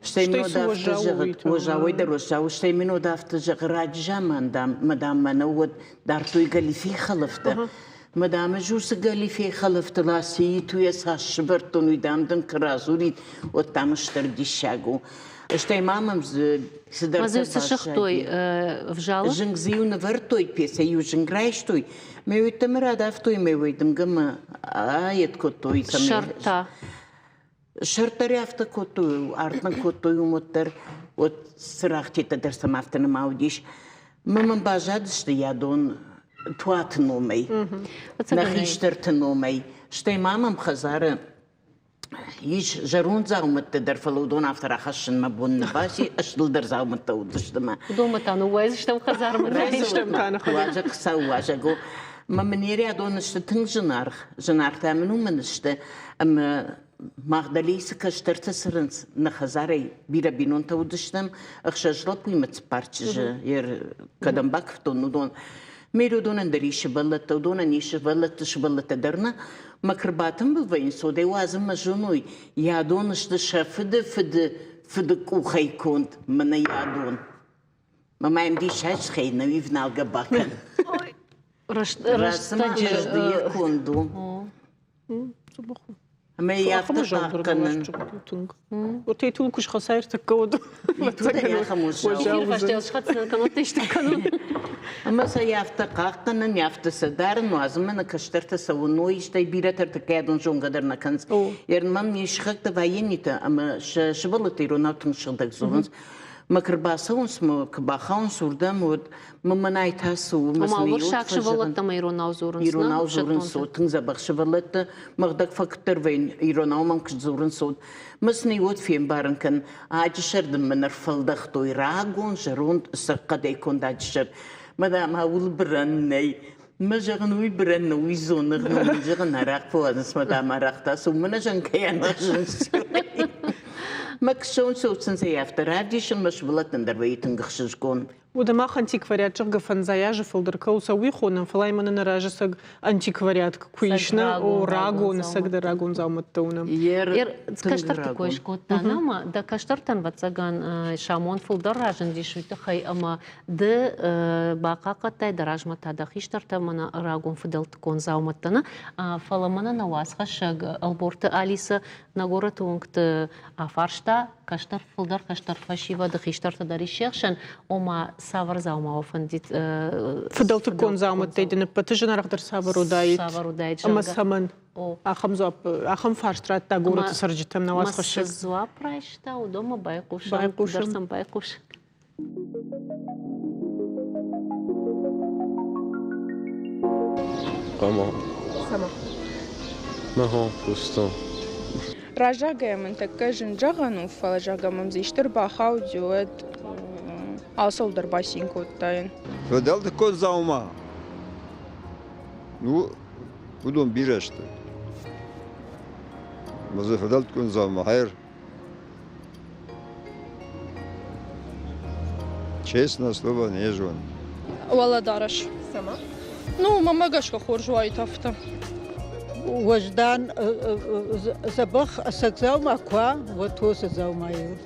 Стӕй мын уӕд афтӕ зӕгъы, уӕззауӕй дӕр уӕззау, стӕй мын уӕд афтӕ зӕгъы, раджы заман, дам, мӕ дам, мӕнӕ уӕд дардтой галифейы хӕлӕфтӕ. Мӕ дам, ӕз уыцы галифейы хӕлӕфтыл ацы итуйӕ цас сывӕрдтон, уый дам дын куы радзурид, уӕд дам стыр диссаг у. Стӕй ма мӕм дзы цыдӕртӕ Ма цы сыгътой ӕвзалы? Зынг дзы-иу нывӕрдтой, пецӕй-иу зынг райстой. Мӕ уӕддӕмӕ радавтой, мӕ уый дымгӕмӕ ает кодтой. Сӕртӕ. Сӕртӕ афтӕ кодтой, арт нын кодтой уым уӕддӕр. Уӕд цырагътӕ дӕр сӕм афтӕ нӕма уыдис. Мӕ мӕм баззадысты йӕ дон Туаты номӕй, нӕ хистӕрты номӕй. Стӕй ма мӕм хӕдзары Ис зӕронд дзаумӕттӕ дӕр, фӕлӕ уыдон афтӕ рахӕссын мӕ бон нӕ баци, стылдӕр дзаумӕттӕ уыдысты мӕ. Уыдонмӕ та ныууайдзыстӕм хӕдзармӕ. Уазӕг хуыцау уазӕг у. Мӕ мын ерӕдон сты тынг зынаргъ. Зынаргъ та мын уымӕн сты, ӕмӕ мах дӕлейы цы кӕстӕртӕ цӕрынц, нӕ хӕдзарӕй бирӕ бинонтӕ уыдыстӕм, ӕхсӕз лӕппуимӕ цыппар чызджы, кӕдӕм бакуывтон, уыдон. Мер уыдонӕн дӕр ис сывӕллӕттӕ, уыдонӕн ис сывӕллӕтты сывӕллӕттӕ дӕр нӕ. Мӕ куы вӕййынц, уӕд уадзынмӕ зоной, йӕ сты сӕ фыды фыды фыды къухӕй конд, мӕнӕ йӕ Мӕ ма йӕм диссаджы схӕй нӕуи вналгӕ бакӕн. Рӕстӕджы йӕ конд у. Ӕмӕ йӕ афтӕ хъахъхъӕнын. Отей тул куы схӕцай ӕртӕккӕ уӕд. Ӕмӕ сӕ афтӕ хъахъхъӕнын, афтӕ сӕ дарын, уадзынмӕ нӕ кӕстӕртӕ цӕуыной, стӕй бирӕтӕ ӕртыккӕ адон зонгӕ дӕр нӕ кӕнынц. Мӕм не сыхӕгтӕ вӕййынитӕ ӕмӕ сӕ сывӕллӕттӕ иронау тынг сыгъдӕг дзурынц. Мӕ куы рбацӕуынц, мӕ куы бахауынц уырдӕм, уӕд мӕ мӕнӕй та цы у? Ома уырыссаг сывӕллӕттӕ ма иронау дзурынц, Иронау дзурынц, тынг дзӕбӕх сывӕллӕттӕ. Мӕгъдӕг фӕкуыддӕр вӕййын, иронау мӕм куы дзурынц, уӕд. Мӕ сын уӕд фембарын кӕн, аджы сӕр дын мын ӕрфӕлдӕхтой рагон зӕронд сӕгхъӕдӕй конд аджы сӕр. Мӕ дам, ауыл бырӕн нӕй. Мӕ зӕгъын, уый бырӕн нӕ, уый зоныгъ нӕ, уый зӕгъын, арахъ фӕуадзынц, мӕ дам, арахъ та цы, уымӕн ӕз ӕнкӕй аназынц. Мӕ куы цӕуын, цӕуын сӕ афтӕ равдисын, мӕ сывӕллӕттӕн дӕр вӕййы тынг ӕхсызгон. Уӕдӕ мах антиквариат, зӕгъгӕ, фӕндзай азы фылдӕр кӕуыл цӕуы, уый хонӕм, фӕлӕ ма нын разы цӕг антиквариат куы ис, нӕ, о, рагон, цӕгдӕр рагон дзаумӕттӕ уынӕм. Кӕстӕрты кой скодта, нӕма дӕ кӕстӕртӕн, ӕвӕццӕгӕн, самон фылдӕр разындис уый тыххӕй, ӕмӕ ды бахъахъхъӕдтай дӕ размӕ та дӕ хистӕртӕ мӕнӕ рагон фыдӕлтыккон дзаумӕттӕ, нӕ, фӕлӕ мӕнӕ нӕ уацхӕссӕг Ӕлборты Алиса нӕ горӕты уынгты афарста кӕстӕр фылдӕр кӕстӕр фӕсивӕды хистӕртӕ дӕр ис се хсӕн, ома цавӕр дзаумауы фӕндид Фыдӕлтыккон дзаумӕттӕй дын ӕппӕты зынаргъдӕр цавӕр уыдаид? Цавӕр уыдаид, Ӕмӕ цӕмӕн? Ахӕм дзуапп, ахӕм фарст радта горӕты цӕрджытӕм нӕ уацхӕссӕг. Цы дзуапп райста, уыдонмӕ байхъусӕм. Байхъусӕм. Дӕр сӕм байхъус. Хъама. Цӕмӕ? Мӕ пусто. Раззагӕй мын тӕккӕ зын зӕгъӕн у, фӕлӕ зӕгъгӕ мӕм дзы исты ӕрбахауди, уӕд алцӕуыл дӕр бацин кодтаин. Фыдӕлтыккон дзаума. Ну, уыдон бирӕ сты. Мӕ дзы фыдӕлтыккон дзаума хӕр. Честное слово, не зонын. Уӕлӕдарӕс. Цӕмӕ? Ну, мӕнмӕ гӕсгӕ хорз уаид афтӕ. Уӕздан дзӕбӕх ӕцӕг дзаума куы уа, уӕд уыцы дзаумайыл.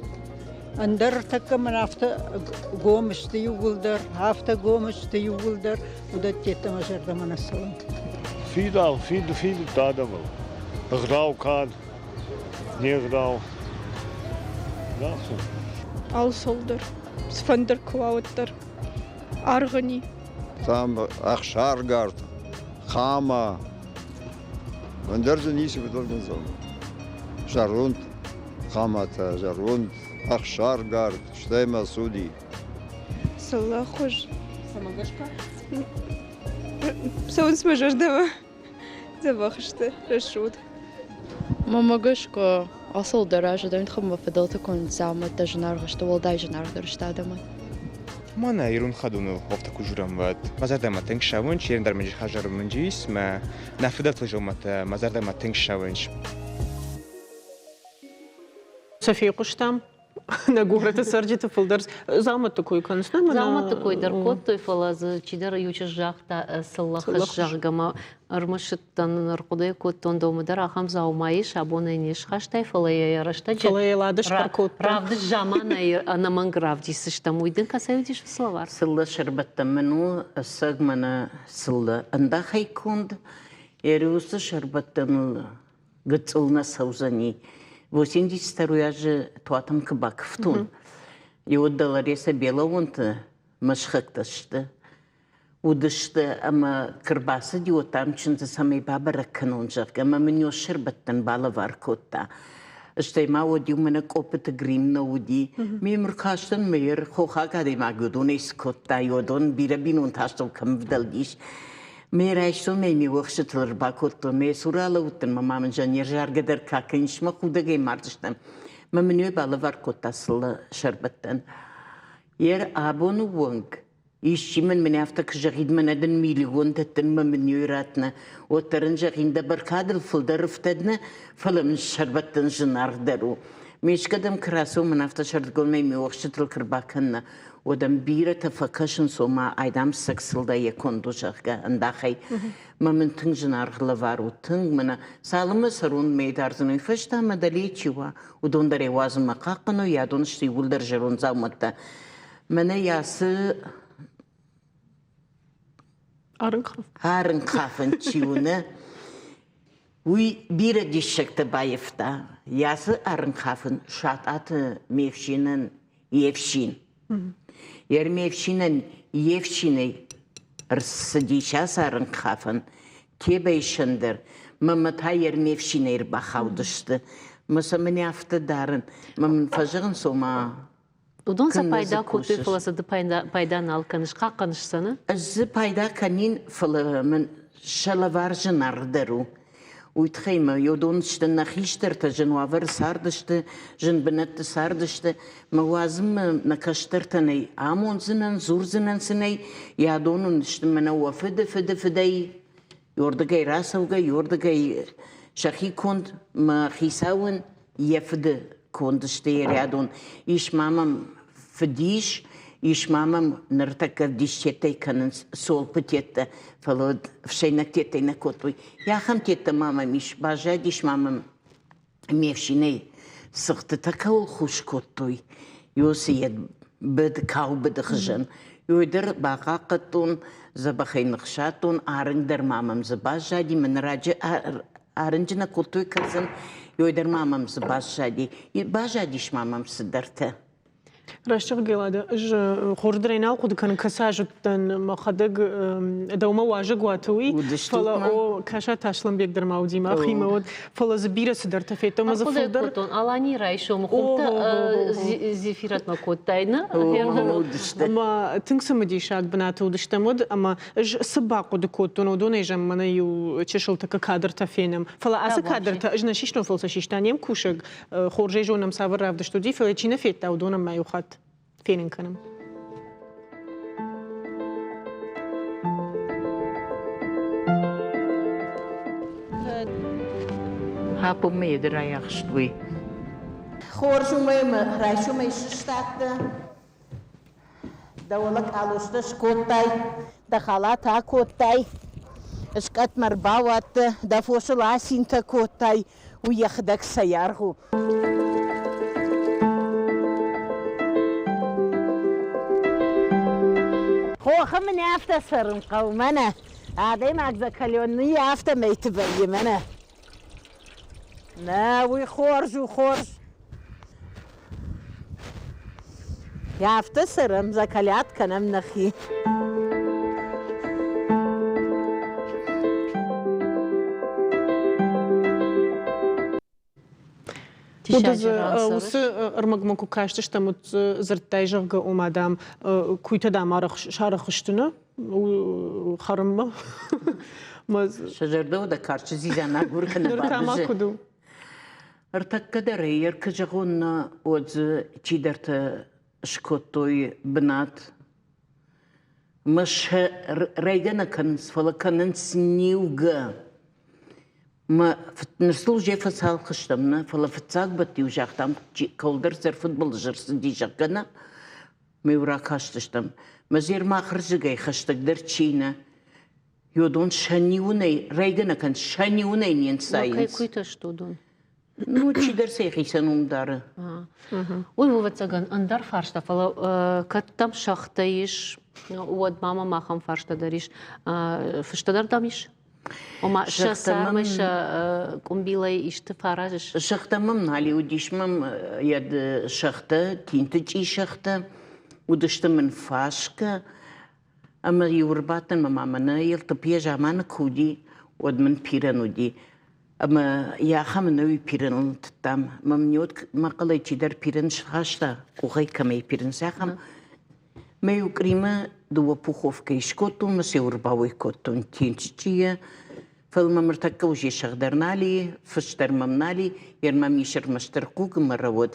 Ӕндӕр ӕртӕккӕ мын афтӕ гом сты иууылдӕр, афтӕ гом сты иууылдӕр, уыдӕттӕ мӕ зӕрдӕмӕ нӕ цӕуынц. Фидау, фид, фидыдта адӕмыл. Ӕгъдау, кад, не гъдау. Алцӕуыл дӕр, цыфӕнды куы уа, уӕддӕр аргъыни. Там ӕхсаргард, хъама, ӕндӕр дзы ницы фыдӕлтӕн дзаума. Зӕронд хъаматӕ, зӕронд ӕхсаргард, стӕй ма суди. Цыллӕхуыз. Цӕмӕ гӕсгӕ? Цӕуынц мӕ зӕрдӕмӕ. Дзӕбӕх сты, рӕсугъд. Мӕнмӕ гӕсгӕ, алцӕуыл дӕр разы дӕн, мӕ фыдӕлты конд дзаумӕттӕ зынаргъ сты, уӕлдай зынаргъдӕр сты адӕмӕн. Мӕнӕ ирон хӕдоныл афтӕ куы дзурӕм, уӕд мӕ зӕрдӕмӕ тынг ссӕуынц, йе ндӕр мын хӕдзары мын ис, мӕ нӕ фыдӕлты дзаумӕттӕ мӕ зӕрдӕмӕ тынг ссӕуынц. Цы фехъуыстам? Нӕ горӕты цӕрджыты фылдӕр дзаумӕтты кой кӕнынц. Дзаумӕтты кой дӕр кодтой, фӕлӕ дзы чидӕр иу чызг загъта цыллӕхыз, зӕгъгӕ, ма ӕрмӕстдӕн ӕрхъуыды кодтон, дӕумӕ дӕр ахӕм дзаума ис, абон ӕй не схастай, фӕлӕ йӕ рӕстӕджы Фӕлӕ йӕ Лада схъӕр кодта. Равдыст заманайы ӕнӕмӕнг равдисдзыстӕм. Уый дын кӕцӕй уыдис уыцы лӕвар? Цыллӕ сӕрбӕттӕн мын у, ӕцӕг мӕнӕ цыллӕ ӕндахӕй конд. Ӕриусы сӕрбӕттӕныл гыццыл нӕ цӕудзӕни. 82 азы Туатӕм куы бакуывтон, иуӕд Долореса Белаонты мӕсхӕгтӕ сты. Уыдысты ӕмӕ куы рбацыди, уӕд там чындзы цӕмӕй бабӕрӕг кӕнон, зӕгъгӕ, ӕмӕ мын йӕ сӕрбӕттӕн балӕвар кодта. Стӕй ма уӕд иу мӕнӕ къоппыты грим нӕ уыди. Ме мркастӕн мӕ хохаг адӕймаг уыдонӕй цы кодта, уыдон бирӕ бинонты астӕу кӕм вдӕлдис. Ме райсомӕй ме уӕхсчытыл ӕрбакодтон, мӕ цуры алӕууыдтӕн, мӕ ма мын Жанер заргӕ дӕр ка кӕнис, мӕ худӕгӕй мардыстӕм. Мӕ мын уый балӕвар кодта цыллӕ сӕрбӕттӕн. Ер абоны онг исчи мын мын афтӕ куы зӕгъид, мӕнӕ дын миллион дӕттын, мӕ мын уый ратна, уӕддӕр ын зӕгъин, дӕ бӕркадыл фылдӕр ӕфтӕд нӕ, фӕлӕ мын сӕрбӕттӕн зынаргъдӕр у. Ме скӕдӕм куы рацӕуон, мын афтӕ сӕрдыгонмӕ ме уӕхсчытыл куы рбакӕнна, уӕд ӕм бирӕтӕ фӕкӕсынц, ома айдам сексылдӕ йӕ конд у, зӕгъгӕ, ӕндахӕй. Мӕ мын тынг зынаргъ лӕвар у, тынг мӕнӕ цалынмӕ цӕрон мӕй дардзӕн, уый фӕстӕ мӕ дӕле чи уа, уыдон дӕр ӕй уадзынмӕ хъахъхъӕной, адон сты иууылдӕр зӕронд дзаумӕттӕ. Мӕнӕ йӕ ацы арынгхафӕн чи уыны, уый бирӕ диссӕгтӕ баивта. Йӕ ацы арынгхафӕн Сатъаты ме фсинӕн йе фсин. Йе фсинӕн йе фсинӕй ӕрцыдис ацы арынгхафӕн Тебӕйы сӕндӕр, мӕ та йе ме фсинӕй ӕрбахаудысты. Мӕ сӕ мын афтӕ дарын. Мӕ мын фӕзӕгъынц, ома Уыдон сӕ пайда кодтой, фӕлӕ сӕ ды пайда нал кӕныс, хъахъхъӕныс сӕ, нӕ? Ӕз дзы пайда кӕнин, фӕлӕ мын сӕ лӕвар зынаргъдӕр у. Уый тыххӕй мӕ уыдон сты нӕ хистӕртӕ зын уавӕры цардысты, зын бынӕтты цардысты. Мӕ уадзынмӕ нӕ кӕстӕртӕн ӕй амондзынӕн, дзурдзынӕн сын ӕй, йӕ адон уын сты мӕнӕ уӕ фыды фыды фыдӕй, Ёрдыгӕй рацӕугӕ, ёрдыгӕй сӕхи конд мӕ хицауӕн йӕ фыды конд сты йӕ рядон. Ис ма мӕм фыдис, Ис ма мӕм ныртӕккӕ дистеттӕй кӕнынц солпытеттӕ, фӕлӕ уӕд ӕфсӕйнӕгтеттӕй нӕ кодтой. Ахӕм теттӕ ма мӕм ис, баззадис ма мӕм ме фсинӕй цыхтытӕ кӕуыл хус кодтой, уыцы йӕ быд, каубыды хуызӕн. Уый дӕр бахъахъхъӕдтон, дзӕбӕхӕй ныхсадтон, арынг дӕр ма мӕм дзы баззади, мӕн раджы арынджы нӕ кодтой кӕрдзын, уый дӕр ма мӕм дзы баззади. Баззадис ма мӕм цыдӕртӕ. Рӕстӕг Гелады, ӕз хорздӕрӕй нал хъуыды кӕнын, кӕцы аз уыдтӕн мӕхӕдӕг дӕумӕ уазӕгуаты уый, фӕлӕ о, Кӕсаты Аслӕнбег дӕр ма уыди махимӕ уӕд, фӕлӕ дзы бирӕ цыдӕртӕ федтон, ӕмӕ дзы фылдӕр... кодтон, Аланийы райсомы хуымтӕ Зефиратмӕ кодтай, нӕ? Ӕмӕ тынг цымыдисаг бынаты уыдыстӕм уӕд, ӕмӕ ӕз цы бахъуыды кодтон, уыдонӕй замманай иу чысыл тӕккӕ кадртӕ фенӕм. Фӕлӕ ацы кадртӕ ӕз нӕ систон, фӕлӕ сӕ систа не мкусӕг, Хорзӕй зонӕм, цавӕр равдыст уыди, фӕлӕ чи нӕ федта, уыдонӕн ма иу хатт фенын кӕнӕм. Хапумӕ райахст уый. Хорз уымӕй мӕ райсомӕй сыстадтӕ, Дӕ уӕлӕ къалостӕ скодтай, дӕ халат акодтай, скъӕтмӕ ӕрбауадтӕ, дӕ фосыл асинтӕ кодтай, уый йӕхӕдӕг цӕй аргъ у. Хохы мын афтӕ цӕрын хъӕуы, мӕнӕ адӕймаг закаленный афтӕмӕйты вӕййы, мӕнӕ. Нӕ, уый хорз у, хорз. Афтӕ цӕрӕм, закалят кӕнӕм нӕхи. Уыцы ӕрмӕгмӕ куы кастыстӕм, уыд дзырдтай, зӕгъгӕ, ома, дам, куыйтӕ, дам, сарӕх сты, нӕ? Хӕрынмӕ. Сӕ зӕрдӕ дӕ карчы дзидза нагур кӕнӕ Ныр та ма куыд у? Ӕртӕккӕ дӕр ӕй ӕркы зӕгъон нӕ, уӕд дзы чидӕртӕ скодтой бынат. Мӕ сӕ райгӕ нӕ кӕнынц, фӕлӕ кӕнынц ниугӕ. Мӕ ныр уже фӕцалх стӕм нӕ, фӕлӕ фыццаг бӕтты-иу загътам, кӕуылдӕр сӕр фыдбылыз ӕрцыди, зӕгъгӕ нӕ, ме ракастыстӕм. Мӕ зермахырзыгӕй хӕстӕгдӕр чи нӕ, Йодон сӕ ниуынӕй, райгӕ нӕ кӕн, сӕ ниуынӕй не нцайынц. Кӕй куыйтӕ сты уыдон? Ну, чидӕр сӕ хицӕн уым дары. Уый, ӕвӕццӕгӕн, ӕндӕр фарста, фӕлӕ кӕд дӕм сӕгътӕ ис, уӕд ма мӕм ахӕм фарста дӕр ис. Фыстӕ дӕр дӕм ис? Ома сӕ цармӕй, сӕ къуымбилӕй исты фӕаразыс? Сӕгътӕ мӕм нал уыдис, мӕм йӕ сӕгътӕ, тинтычъи сӕгътӕ, уыдысты мын фаскӕ, Ӕмӕ-иу ӕрбадтӕн мӕ мамӕ нӕ Елтыпйӕ заманы куы уыди, уӕд мын пирӕн уыди. Ӕмӕ йӕ ахӕм ӕнӕуи пирӕныл тыдтам. Мӕ мын уӕд мӕхъӕлӕй чидӕр пирӕн схаста, къухӕй кӕмӕй пирӕн ахӕм. Мӕ-иу Къримы дыууӕ пуховкӕйы скодтон, мӕ сӕ ӕрбауӕй кодтон тинчычъийӕ. Фӕлӕ мӕм ӕртӕккӕ уже сӕгъ дӕр нал и, фыс дӕр мӕм нал и, йе мӕм ис ӕрмӕстдӕр хъуг ӕмӕ рӕуӕд.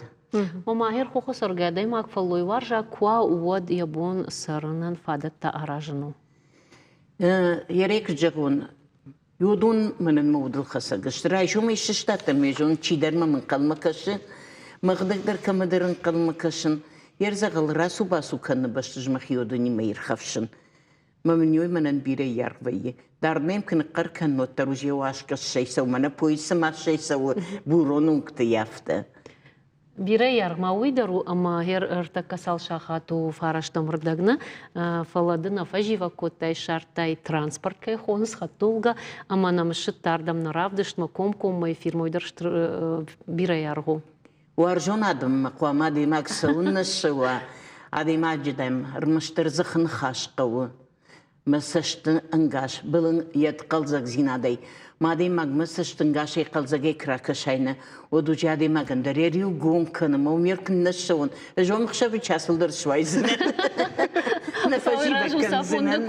Ома хохы цӕргӕ адӕймаг фӕллойуарзаг куы уа, уӕд йӕ бон цӕрынӕн фадӕттӕ аразын у. Ерек зӕгъон, уыдон мӕнӕн мӕ удыл хӕцӕг сты. Райсомӕй сыстадтӕн ме зон, чидӕр мӕм ӕнхъӕлмӕ кӕсы, мӕхӕдӕг дӕр кӕмӕдӕр ӕнхъӕлмӕ кӕсын. Йе рдзӕгъӕл рацу-бацу кӕныны бӕсты ӕз мӕхи уыдонимӕ ирхӕфсын. Мӕ мын уый мӕнӕн бирӕ йаргъ вӕййы. Дард мӕм куы ныхъхъӕр кӕнын, уӕддӕр уже уасгӕ ссӕйцӕуы, мӕнӕ поезд цыма ссӕйцӕуы бурон уынгты афтӕ. Бирӕ йаргъ ма уый дӕр у, ӕмӕ ӕртӕккӕ цал сахат у фарӕстӕм рдӕг нӕ, фӕлӕ ды нӕ фӕзивӕг кодтай, ссардтай транспорт кӕй хонынц, хӕдтулгӕ, ӕмӕ нӕм ссыдтӕ ардӕм нӕ равдыстмӕ, комкоммӕ эфирмӕ уый дӕр стыр бирӕ йаргъ у. Уарзон адӕммӕ хъуамӕ адӕймаг цӕуыннӕ ссӕуа, адӕймаджы дӕм ӕрмӕстдӕр дзыхы ныхас хъӕуы. Мӕ цӕстӕнгас былын йӕ хъӕлдзӕгдзинадӕй. Мӕ адӕймаг мӕ цӕстӕнгасӕй хъӕлдзӕгӕй куы ракӕсай нӕ, уӕд уыджы адӕймагӕн дӕр йӕ риу гом кӕны, мӕ уым куы нӕ ссӕуон, ӕз уӕм ӕхсӕвы часыл дӕр суайдзынӕн. Нӕ фӕзивӕг кӕндзынӕн.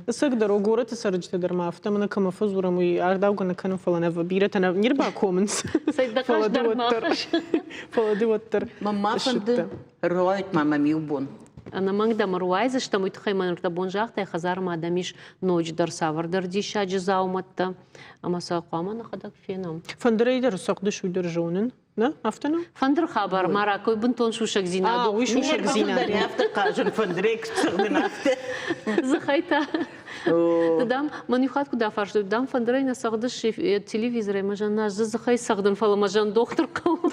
Ӕцӕгдӕр, о, горӕты цӕрджытӕ дӕр ма афтӕ мӕнӕ кӕмӕ фӕдзурӕм, уый ардаугӕ нӕ кӕнын, фӕлӕ нӕ бирӕтӕ нӕ не рбакомынц. Фӕлӕ ды уӕддӕр. Фӕлӕ ды уӕддӕр. Мӕн ма фӕнды, ӕруайут ма мӕм иу бон. Ӕнӕмӕнг дӕм ӕруайдзыстӕм, уый тыххӕй мӕ ӕрдӕбон загътай, хӕдзармӕ дӕм ис ноджыдӕр цавӕрдӕр диссаджы дзаумӕттӕ, ӕмӕ сӕ хъуамӕ нӕхӕдӕг фенӕм. Фӕндырӕй дӕр цӕгъдыс, уый дӕр зонын. Нӕ, афтӕ нӕ? Фӕндыр хабар ма ракой бынтон сусӕгдзинад. А, уый сусӕгдзинад. Афтӕ хъазын фӕндырӕй цӕгъдын афтӕ. Дзыхӕй та. Ды дам, мӕн иу хатт куыд афарстой, дам, фӕндырӕй нӕ цӕгъдыс телевизорӕй, мӕ зӕн нӕ дзыхӕй цӕгъдын, фӕлӕ мӕ зӕн дохтыр хъӕуы.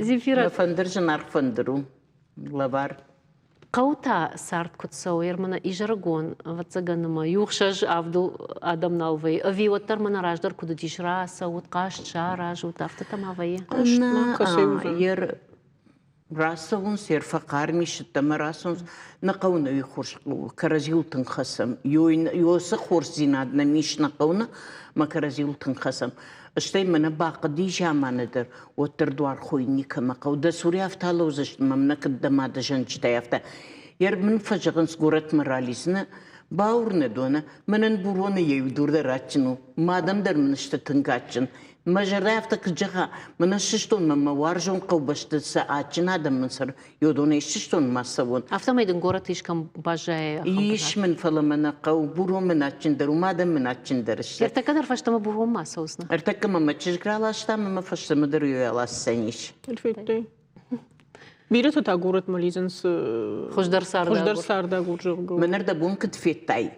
Земфира. Фӕндыр зынаргъ фӕндыр у, лӕвар. Хъӕуы та цард куыд цӕуы, мӕнӕ изӕрыгон, ӕвӕццӕгӕн, ӕмӕ иу ӕхсӕз авдыл адӕм нал вӕййы. Ӕви уӕддӕр мӕнӕ раздӕр куыд уыдис, рацӕут, хъазт саразут, афтӕтӕ ма вӕййы? Нӕ, рацӕуынц, йе рфӕхъарм ис, ӕддӕмӕ рацӕуынц. Нӕ хъӕуы нӕ уый хорз кӕрӕдзиуыл тынг хӕцӕм. Ёсы хорздзинад нӕм ис нӕ хъӕуы нӕ, мӕ кӕрӕдзиуыл тынг хӕцӕм. Стӕй мӕнӕ бахъуыди заманы дӕр, уӕддӕр дуар хойын никӕмӕ хъӕуы. Дӕ цуры афтӕ лӕудзысты, мӕм нӕ кӕд дӕ мады зӕнджытӕй афтӕ. Йер мын фӕзӕгъынц горӕтмӕ ралидзыны, бауырнӕд уӕ, мӕнӕн Буроны йӕ иу дур дӕр адджын у, мадӕм дӕр мын сты тынг адджын. Мӕ зӕрдӕ афтӕ куыд зӕгъа, мӕнӕ сыстон мӕ мӕ уарзон хъӕубӕсты цы адджын адӕм мын цӕры, Йодонӕй сыстон ма цӕуон. Афтӕмӕй дын горӕты ис кӕм баззайа? Ис мын, фӕлӕ мӕ нӕ хъӕуы. Бурон мын адджындӕр у, мадӕн мын адджындӕр сты. Ӕртӕккӕ дӕр фӕстӕмӕ Буронмӕ ацӕудзынӕ? Ӕртӕккӕ мӕ мӕ чызг раласта ӕмӕ мӕ фӕстӕмӕ дӕр уый аласдзӕнис. Бирӕтӕ та горӕтмӕ лидзынц хуыздӕр хуыздӕр цардагур, зӕгъгӕ. Мӕнӕ дӕ бон куыд федтай,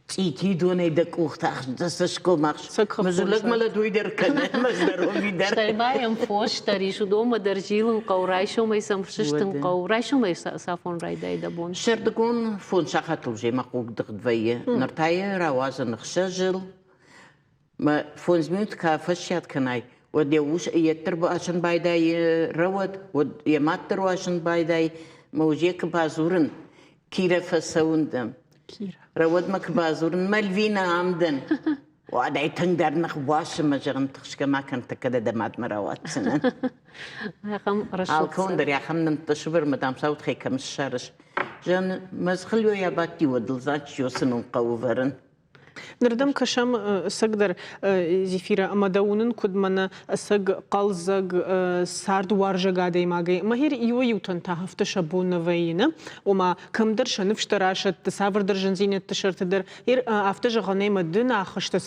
цъити донӕй дӕ къухтӕ дӕ цӕсгом ахс. Мызылӕг мӕлӕт уый дӕр кӕны, мӕздӕроми дӕр. Стӕй ма йӕм фос дӕр ис, уыдонмӕ дӕр зилын хъӕуы, райсомӕй сӕм сыстын хъӕуы. Райсомӕй цафон райдайы дӕ бон? Сӕрдыгон фондз сахатыл земӕ хъугдыгъд вӕййы. Ныр та йӕ рауадзын ӕхсӕзыл. Мӕ фондз минут ка фӕссиат кӕнай, уӕд йӕ ус йеддӕр уасын байдайы рӕуӕд, уӕд йӕ мад дӕр уасын байдайы, мӕ узе куы бадзурын, Кирӕ фӕцӕуын дӕм. Рӕуӕдмӕ куы бадзурын, Мальвина ам дӕн. Уӕдӕй тынгдӕр ныхбуасы мӕ зӕгъын, тыхсгӕ ма кӕн, тӕккӕ дӕ дӕ мадмӕ рауадздзынӕн. Ахӕм Алкӕуын дӕр ахӕм нӕмттӕ сывӕрмӕ, дам, саутхӕй кӕм ссарыс. Зӕгъын, мӕ дзыхыл йой абадти, уӕд ыл значит, цы ном хъӕуы вӕрын. Нырдӕм кӕсӕм ӕцӕгдӕр Зефирӕ ӕмӕ дӕ уынын, куыд мӕнӕ ӕцӕг хъӕлдзӕг, цардуарзӕг адӕймагӕй. Мӕхер иуӕй-иутӕн та афтӕ сӕ бон нӕ вӕййы, нӕ? Ома, кӕмдӕр сӕ ныфстӕ расӕтты, цавӕрдӕр зындзинӕдты сӕрты дӕр. Афтӕ зӕгъӕн ӕмӕ ды нӕ ахызтӕ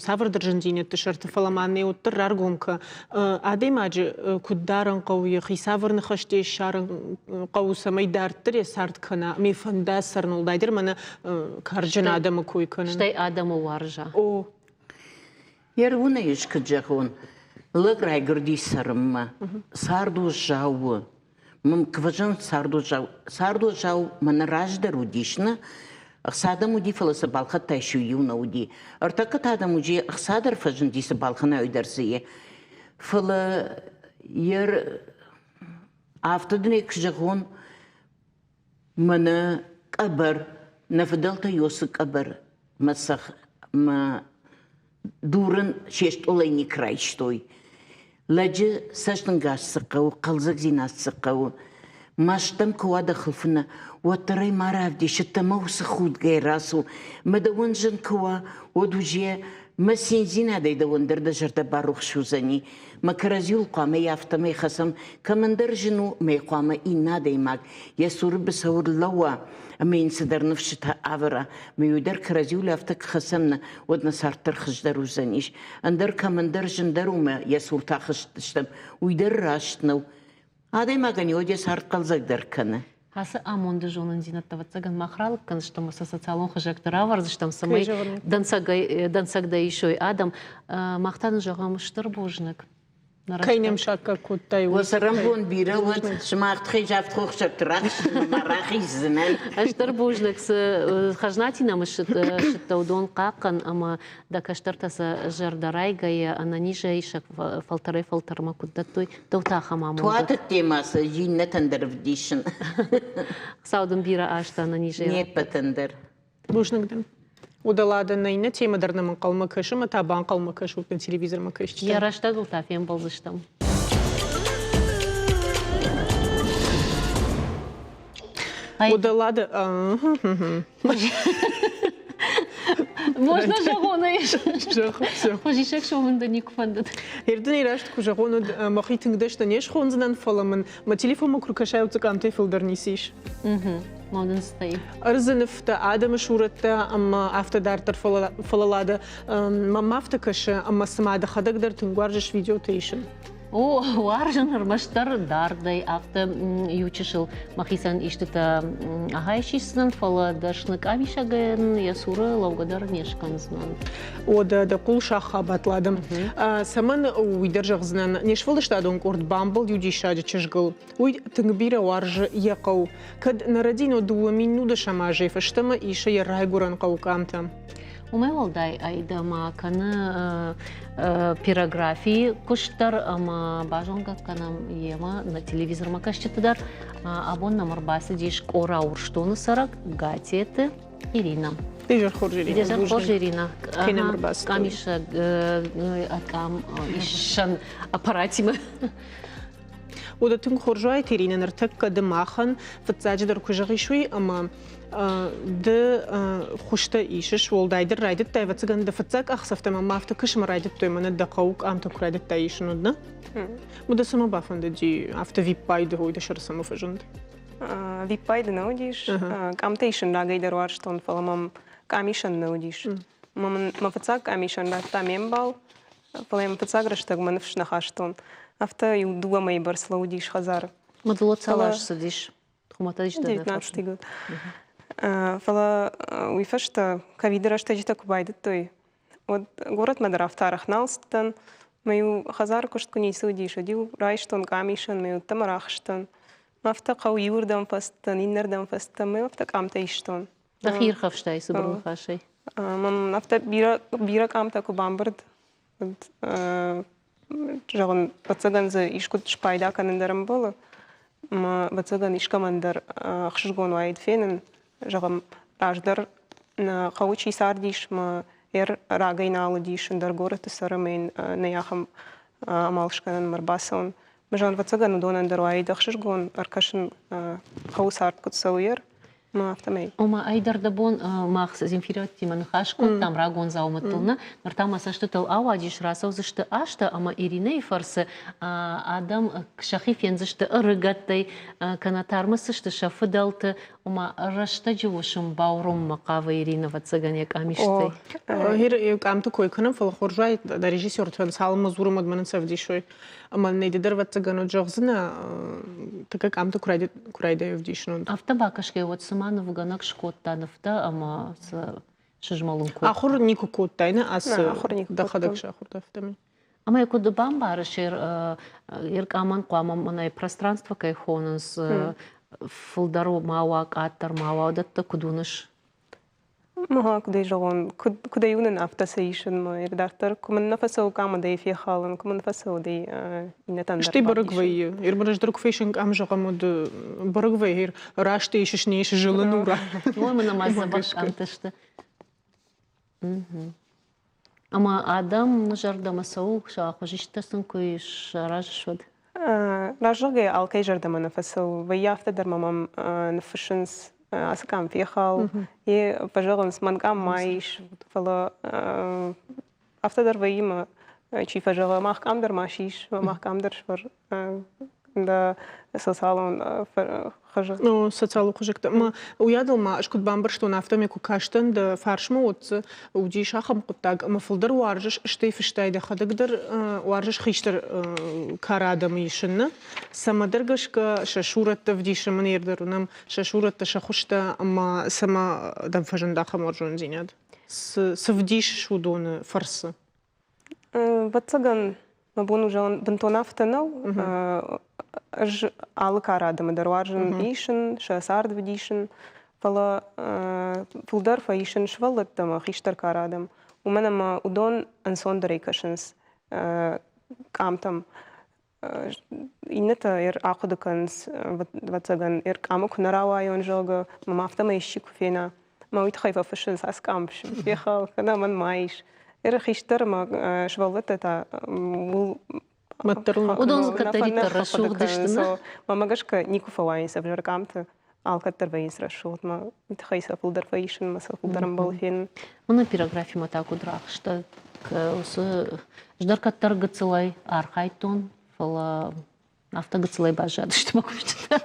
цавӕрдӕр зындзинӕдты сӕрты, фӕлӕ ма нӕ уӕддӕр раргом кӕ, адӕймаджы куыд дарын хъӕуы, йӕхи цавӕр ныхӕстӕ ссарын хъӕуы, цӕмӕй дарддӕр йӕ цард кӕна, ме фӕнда цӕрын, уӕлдайдӕр мӕнӕ карджын адӕмы кой кӕнын. Стӕй адӕмы уарза. О. Йе руынӕй ӕз куыд зӕгъон, лӕг райгуырди цӕрынмӕ. Цард уӕззау у. Мын цард уӕззау. Цард уӕззау мӕнӕ раздӕр уыдис, нӕ? Ӕхца дӕм уыди, фӕлӕ цы балхӕдтай, иу нӕ уыди. Ӕртӕккӕ та дӕм уыди, ӕхца дӕр фӕзынди, цы балхӕнай, дӕр цы и. Фӕлӕ йе афтӕ дын ӕй куы зӕгъон, Мӕнӕ къӕбӕр, нӕ фыдӕлтӕ Йосы къӕбӕр мӕ цӕх мӕ дурын се стъолӕй никуы райстой. Лӕджы цӕстӕнгас цы хъӕуы, хъӕлдзӕгдзинад цы хъӕуы. Маст дӕм куы уа дӕ хылфыны, уӕддӕр ӕй ма равдис, ӕддӕмӕ уыцы худгӕй рацу. Мӕ дӕуӕн зын куы уа, уӕд уже мӕ циндзинадӕй дӕуӕн дӕр дӕ зӕрдӕ барухс уыдзӕни. Мӕ кӕрӕдзиуыл хъуамӕ афтӕмӕй хӕцӕм, кӕмӕндӕр зын у, мӕ хъуамӕ иннӕ адӕймаг йӕ цуры быцӕу ӕрлӕууа ӕмӕ йын цыдӕр ныфсытӕ авӕра. Мӕ уый дӕр кӕрӕдзиуыл афтӕ куы хӕцӕм нӕ, уӕд нӕ цард дӕр хуыздӕр уыдзӕнис. Ӕндӕр кӕмӕндӕр зындӕр у мӕ йӕ цурты ахызтыстӕм, уый дӕр раст нӕу. Адӕймагӕн йӕ цард хъӕлдзӕгдӕр кӕны. Ацы амонды зонындзинӕдтӕ, ӕвӕццӕгӕн, мах ралыг кӕндзыстӕм ӕмӕ сӕ социалон хызӕгты равӕрдзыстӕм, цӕмӕй дӕнцӕгдӕ исой адӕм. Мах та нын зӕгъӕм стыр бузныг. Кӕй нӕм саккаг кодтай, уый. Цӕрӕнбон бирӕ уӕд, сымах тыххӕй завдхохсӕгты рахизынмӕ рахиздзынӕн. Стыр бузныг, цы хӕзнати нӕм ссыдтӕ, уыдон хъахъхъӕн ӕмӕ дӕ кӕстӕртӕ сӕ зӕрдӕрайгӕйӕ, ӕнӕнизӕй сӕ фӕлтӕрӕй-фӕлтӕрмӕ куыд дӕттой, дӕу та ахӕм амонд. Туаты темӕ сӕ иннӕтӕн дӕр ӕвдисын. Хуыцау дын бирӕ азтӕ ӕнӕнизӕй. Не ппӕтӕн дӕр. Бузныг дын. Удӕлады нӕ иннӕ темӕ дӕр нӕм ӕнхъӕлмӕ кӕсы ӕмӕ та банхъӕлмӕ кӕсут нӕ телевизормӕ кӕсджытӕ. Йӕ рӕстӕгыл та фембӕлдзыстӕм. Удӕлады. Можно зӕгъон ӕй? Хуызисӕг сомын дӕ никуы фӕндыд. Ердынӕй раст куы зӕгъон, уӕд мӕхи тынг дӕсны не схондзынӕн, фӕлӕ мын мӕ телефонмӕ куы ркӕсай, уыцы къамтӕй фылдӕр ницы ис. Модынстӕй. Ӕрдзы нывтӕ, адӕмы сурӕттӕ ӕмӕ афтӕ дарддӕр фӕлӕ Лада, мӕм афтӕ кӕсы, ӕмӕ цыма дӕхӕдӕг дӕр тынг уарзыс видеотӕ исын. О, уарзын ӕрмӕстдӕр дардӕй, афтӕ иучысыл мӕхицӕн истытӕ ахӕй сисдзынӕн, фӕлӕ дӕсны къамисӕгӕн йӕ цуры лӕугӕ дӕр не скӕндзынӕн. О, дӕ дӕ хъул саххабат ладым. Цӕмӕн уый дӕр зӕгъдзынӕн, не сфӕлдыстадон къорд бамбӕлд иу диссаджы чызгыл. Уый тынг бирӕ уарзы йӕ хъӕу. Кӕд Народино 2010 азӕй фӕстӕмӕ исы йӕ райгуырӕн хъӕуы къамтӕ. Уымӕй уӕлдай Аидӕ ма кӕны пирографийы куыст дӕр ӕмӕ базонгӕ кӕнӕм йемӕ нӕ телевизормӕ кӕсджыты дӕр. Абон нӕм ӕрбацыдис Къора Урсдоны цӕрӕг Гатеты Ирина. Изӕр хорз, Ирина. Изӕр хорз, Ирина. Къамисӕг къам исӕн аппаратимӕ. Уӕдӕ тынг хорз уаид, Ирина, ныртӕккӕ ды махӕн фыццаджыдӕр куы зӕгъис уый, ӕмӕ ды хуызтӕ исыс, уӕлдайдӕр райдыдтай, ӕвӕццӕгӕн, дӕ фыццаг къахдзӕфтӕ мӕм афтӕ кысмӕ райдыдтой, мӕнӕ дӕ хъӕуы къамтӕ куы райдыдтай исын, уӕд нӕ? Уӕдӕ цӕмӕ бафӕндыди афтӕ виппайды ой дӕ сӕры цӕмӕ фӕзынд? Виппайды нӕ уыдис. Къамтӕ исын рагӕй дӕр уарзтон, фӕлӕ мӕм къамисӕн нӕ уыдис. Мӕ фыццаг къамисӕн радта ме мбал, Фӕлӕ йӕм фыццаг рӕстӕг мӕ ныфс нӕ хастон. Афтӕ иу дыууӕ мӕйы бӕрц лӕууыдис хӕдзары. Мадзала цал аз цыдис? Хуымӕтӕджы дӕ 19 год. Фӕлӕ уый фӕстӕ ковиды рӕстӕджытӕ куы байдыдтой, уӕд горӕтмӕ дӕр афтӕ арӕх нал цыдтӕн. Мӕ-иу хӕдзары куыст куы ницы уыдис, уӕд-иу райстон къамисӕн, мӕ удтӕм ӕрӕхстӕн. Афтӕ хъӕу иуырдӕм фӕцыдтӕн, иннӕрдӕм фӕцыдтӕн, мӕ афтӕ къамтӕ истон. Дӕхи ирхӕфстай цыбыр ныхасӕй? Мӕн афтӕ бирӕ, бирӕ къамтӕ куы бамбырд, уӕд, зӕгъын, ӕвӕццӕгӕн дзы искуыд спайда кӕнын дӕр ӕмбӕлы. Ӕмӕ, ӕвӕццӕгӕн, искӕмӕн дӕр ӕхсызгон уаид фенын. Зӕгъӕм, раздӕр нӕ хъӕуы чи цардис, мӕ ӕр рагӕй нал уыдис, ӕндӕр горӕты цӕры ӕмӕ йын нӕй ахӕм амал скӕнын ӕмӕ ӕрбацӕуын. Зӕгъын, ӕвӕццӕгӕн, уыдонӕн дӕр уаид ӕхсызгон ӕркӕсын, хъӕуы цард куыд цӕуы ер. Афтӕмӕй. Ома, ай дӕр дӕ бон мах Земфирӕттимӕ ныхас кодтам рагон дзаумӕттыл, нӕ? Ныр та мӕ цӕстытыл ауадис, рацӕудзысты азтӕ ӕмӕ Иринӕйы фӕрцы адӕм сӕхи фендзысты ӕрыгӕттӕй, кӕнӕ та ӕрмысдзысты сӕ фыдӕлты. Ома, рӕстӕджы уысм бауромынмӕ хъавы Иринӕ, ӕвӕццӕгӕн, йӕ къамистӕй. Къамты кой кӕнӕм, фӕлӕ хорз уаид, дӕ режиссертӕн цалынмӕ дзурӕм, уӕдмӕ нын сӕ ӕвдисой. Ӕмӕ нӕ ды дӕр ӕвӕццӕгӕн уӕд зӕгъдзынӕ, тӕккӕ къамты куы райдайы ӕвдисын. Афтӕ бакӕсгӕ, уӕд цыма нывгӕнӕг скодта нывтӕ ӕмӕ сӕ сызмӕлын кодта. Ахуыр никуы кодтай, нӕ ацы дӕхӕдӕг сахуыр афтӕмӕй. Ӕмӕ куыд бамбарыс, Еркъамӕн хъуамӕ мӕнӕ пространство кӕй хонынц, фылдӕр ма уа, къаддӕр ма уа, уыдӕттӕ куыд уыныс? Мага, куыдӕй зӕгъон, куыд, куыдӕй уынын, афтӕ сӕ исын мӕ дарддӕр. Куы мын нӕ фӕцӕуы къамадӕй фехалын, куы мын фӕцӕуы дӕй иннӕтӕн дӕр Стӕй бӕрӕг вӕййы. Ирбырыздӕр куы фӕисын къам зӕгъӕм, уӕд бӕрӕг вӕййы, раст исыс, не исыс, зылын у. Ой, мын ӕмӕ дзӕбӕх къамтӕ сты. Ӕмӕ адӕм зӕрдӕмӕ цӕуы, сӕ хуызисттӕ сын куы саразыс, уӕд? Раст зӕгъгӕйӕ, алкӕй зӕрдӕмӕ нӕ фӕцӕуы. Вӕййы афтӕ дӕр ма мӕм ныффыссынц ацы къам фехал, йе фӕзӕгъынц, мӕн къам ма ис, фӕлӕ афтӕ дӕр вӕййы мӕ чи фӕзӕгъы, мах къам дӕр ма сис, мах къам дӕр сфӕр дӕ социалон хызӕгтӕ. Ну, социалон хызӕгтӕ. Ма уыйадыл ма ӕз куыд бамбӕрстон, афтӕмӕй куы кастӕн дӕ фарсмӕ, уӕд дзы уыдис ахӕм хъуыддаг, ӕмӕ фылдӕр уарзыс, стӕй фыстай дӕхӕдӕг дӕр уарзыс хистӕр кары адӕмы исын, нӕ? Цӕмӕдӕр гӕсгӕ сӕ сурӕттӕ ӕвдисы, мын дӕр уынӕм сӕ сурӕттӕ, сӕ хуызтӕ ӕмӕ цӕмӕ дӕм фӕзынд ахӕм уарзондзинад? Цы, цы вдисыс уыдоны фӕрцы? Ӕвӕццӕгӕн, мӕ бон у зӕгъын, бынтон афтӕ нӕу. Ӕз алы кары адӕмы дӕр уарзын исын, сӕ цард вдисын, фӕлӕ фылдӕр фӕисын сывӕллӕттӕ ӕмӕ хистӕр кары адӕм, уымӕн ӕмӕ уыдон ӕнцондӕрӕй кӕсынц къамтӕм. Иннӕтӕ ахъуыды кӕнынц, ӕвӕццӕгӕн, ӕркъамы куы нӕ рауайон, зӕгъгӕ, мӕм афтӕмӕй исчи куы фена. Мӕ уый тыххӕй фӕфыссынц ацы къам фехал, кӕнӕ мӕн ма ис. Ӕры хистӕр ӕмӕ сывӕллӕттӕ та ууыл Уыдон кӕддӕриддӕр рӕсугъд сты, нӕ? Мӕнмӕ гӕсгӕ никуы фӕуайынц ӕвзӕр къамты. Алкӕддӕр вӕййынц рӕсугъд, мӕ уый тыххӕй сӕ фылдӕр фӕисын, мӕ сӕ фылдӕр ӕмбӕлы фенын. Уыны пирографимӕ та куыд рахызтӕ? Уыцы ӕз дӕр кӕддӕр гыццылӕй архайдтон, фӕлӕ афтӕ гыццылӕй баззадысты мӕ куыстытӕ.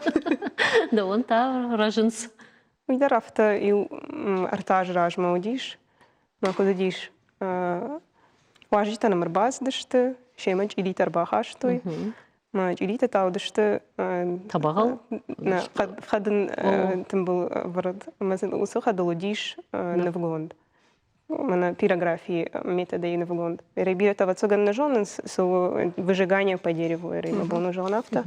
Дӕуӕн та рӕзынц. Уый дӕр афтӕ иу ӕртӕ азы размӕ уыдис. Мӕ куыд уыдис, уазджытӕ нӕм ӕрбацыдысты, семӕ чъиритӕ ӕрбахастой. Мӕ чъиритӕ та уыдысты Тӕбӕгъыл? Хъӕдын тымбыл ӕвӕрд. Ӕмӕ уыцы хъӕдыл уыдис нывгонд. Мӕнӕ пирографийы методӕй нывгонд. Бирӕтӕ, ӕвӕццӕгӕн, нӕ зонынц, цы у выжигание по дереву, мӕ бон у зӕгъын афтӕ.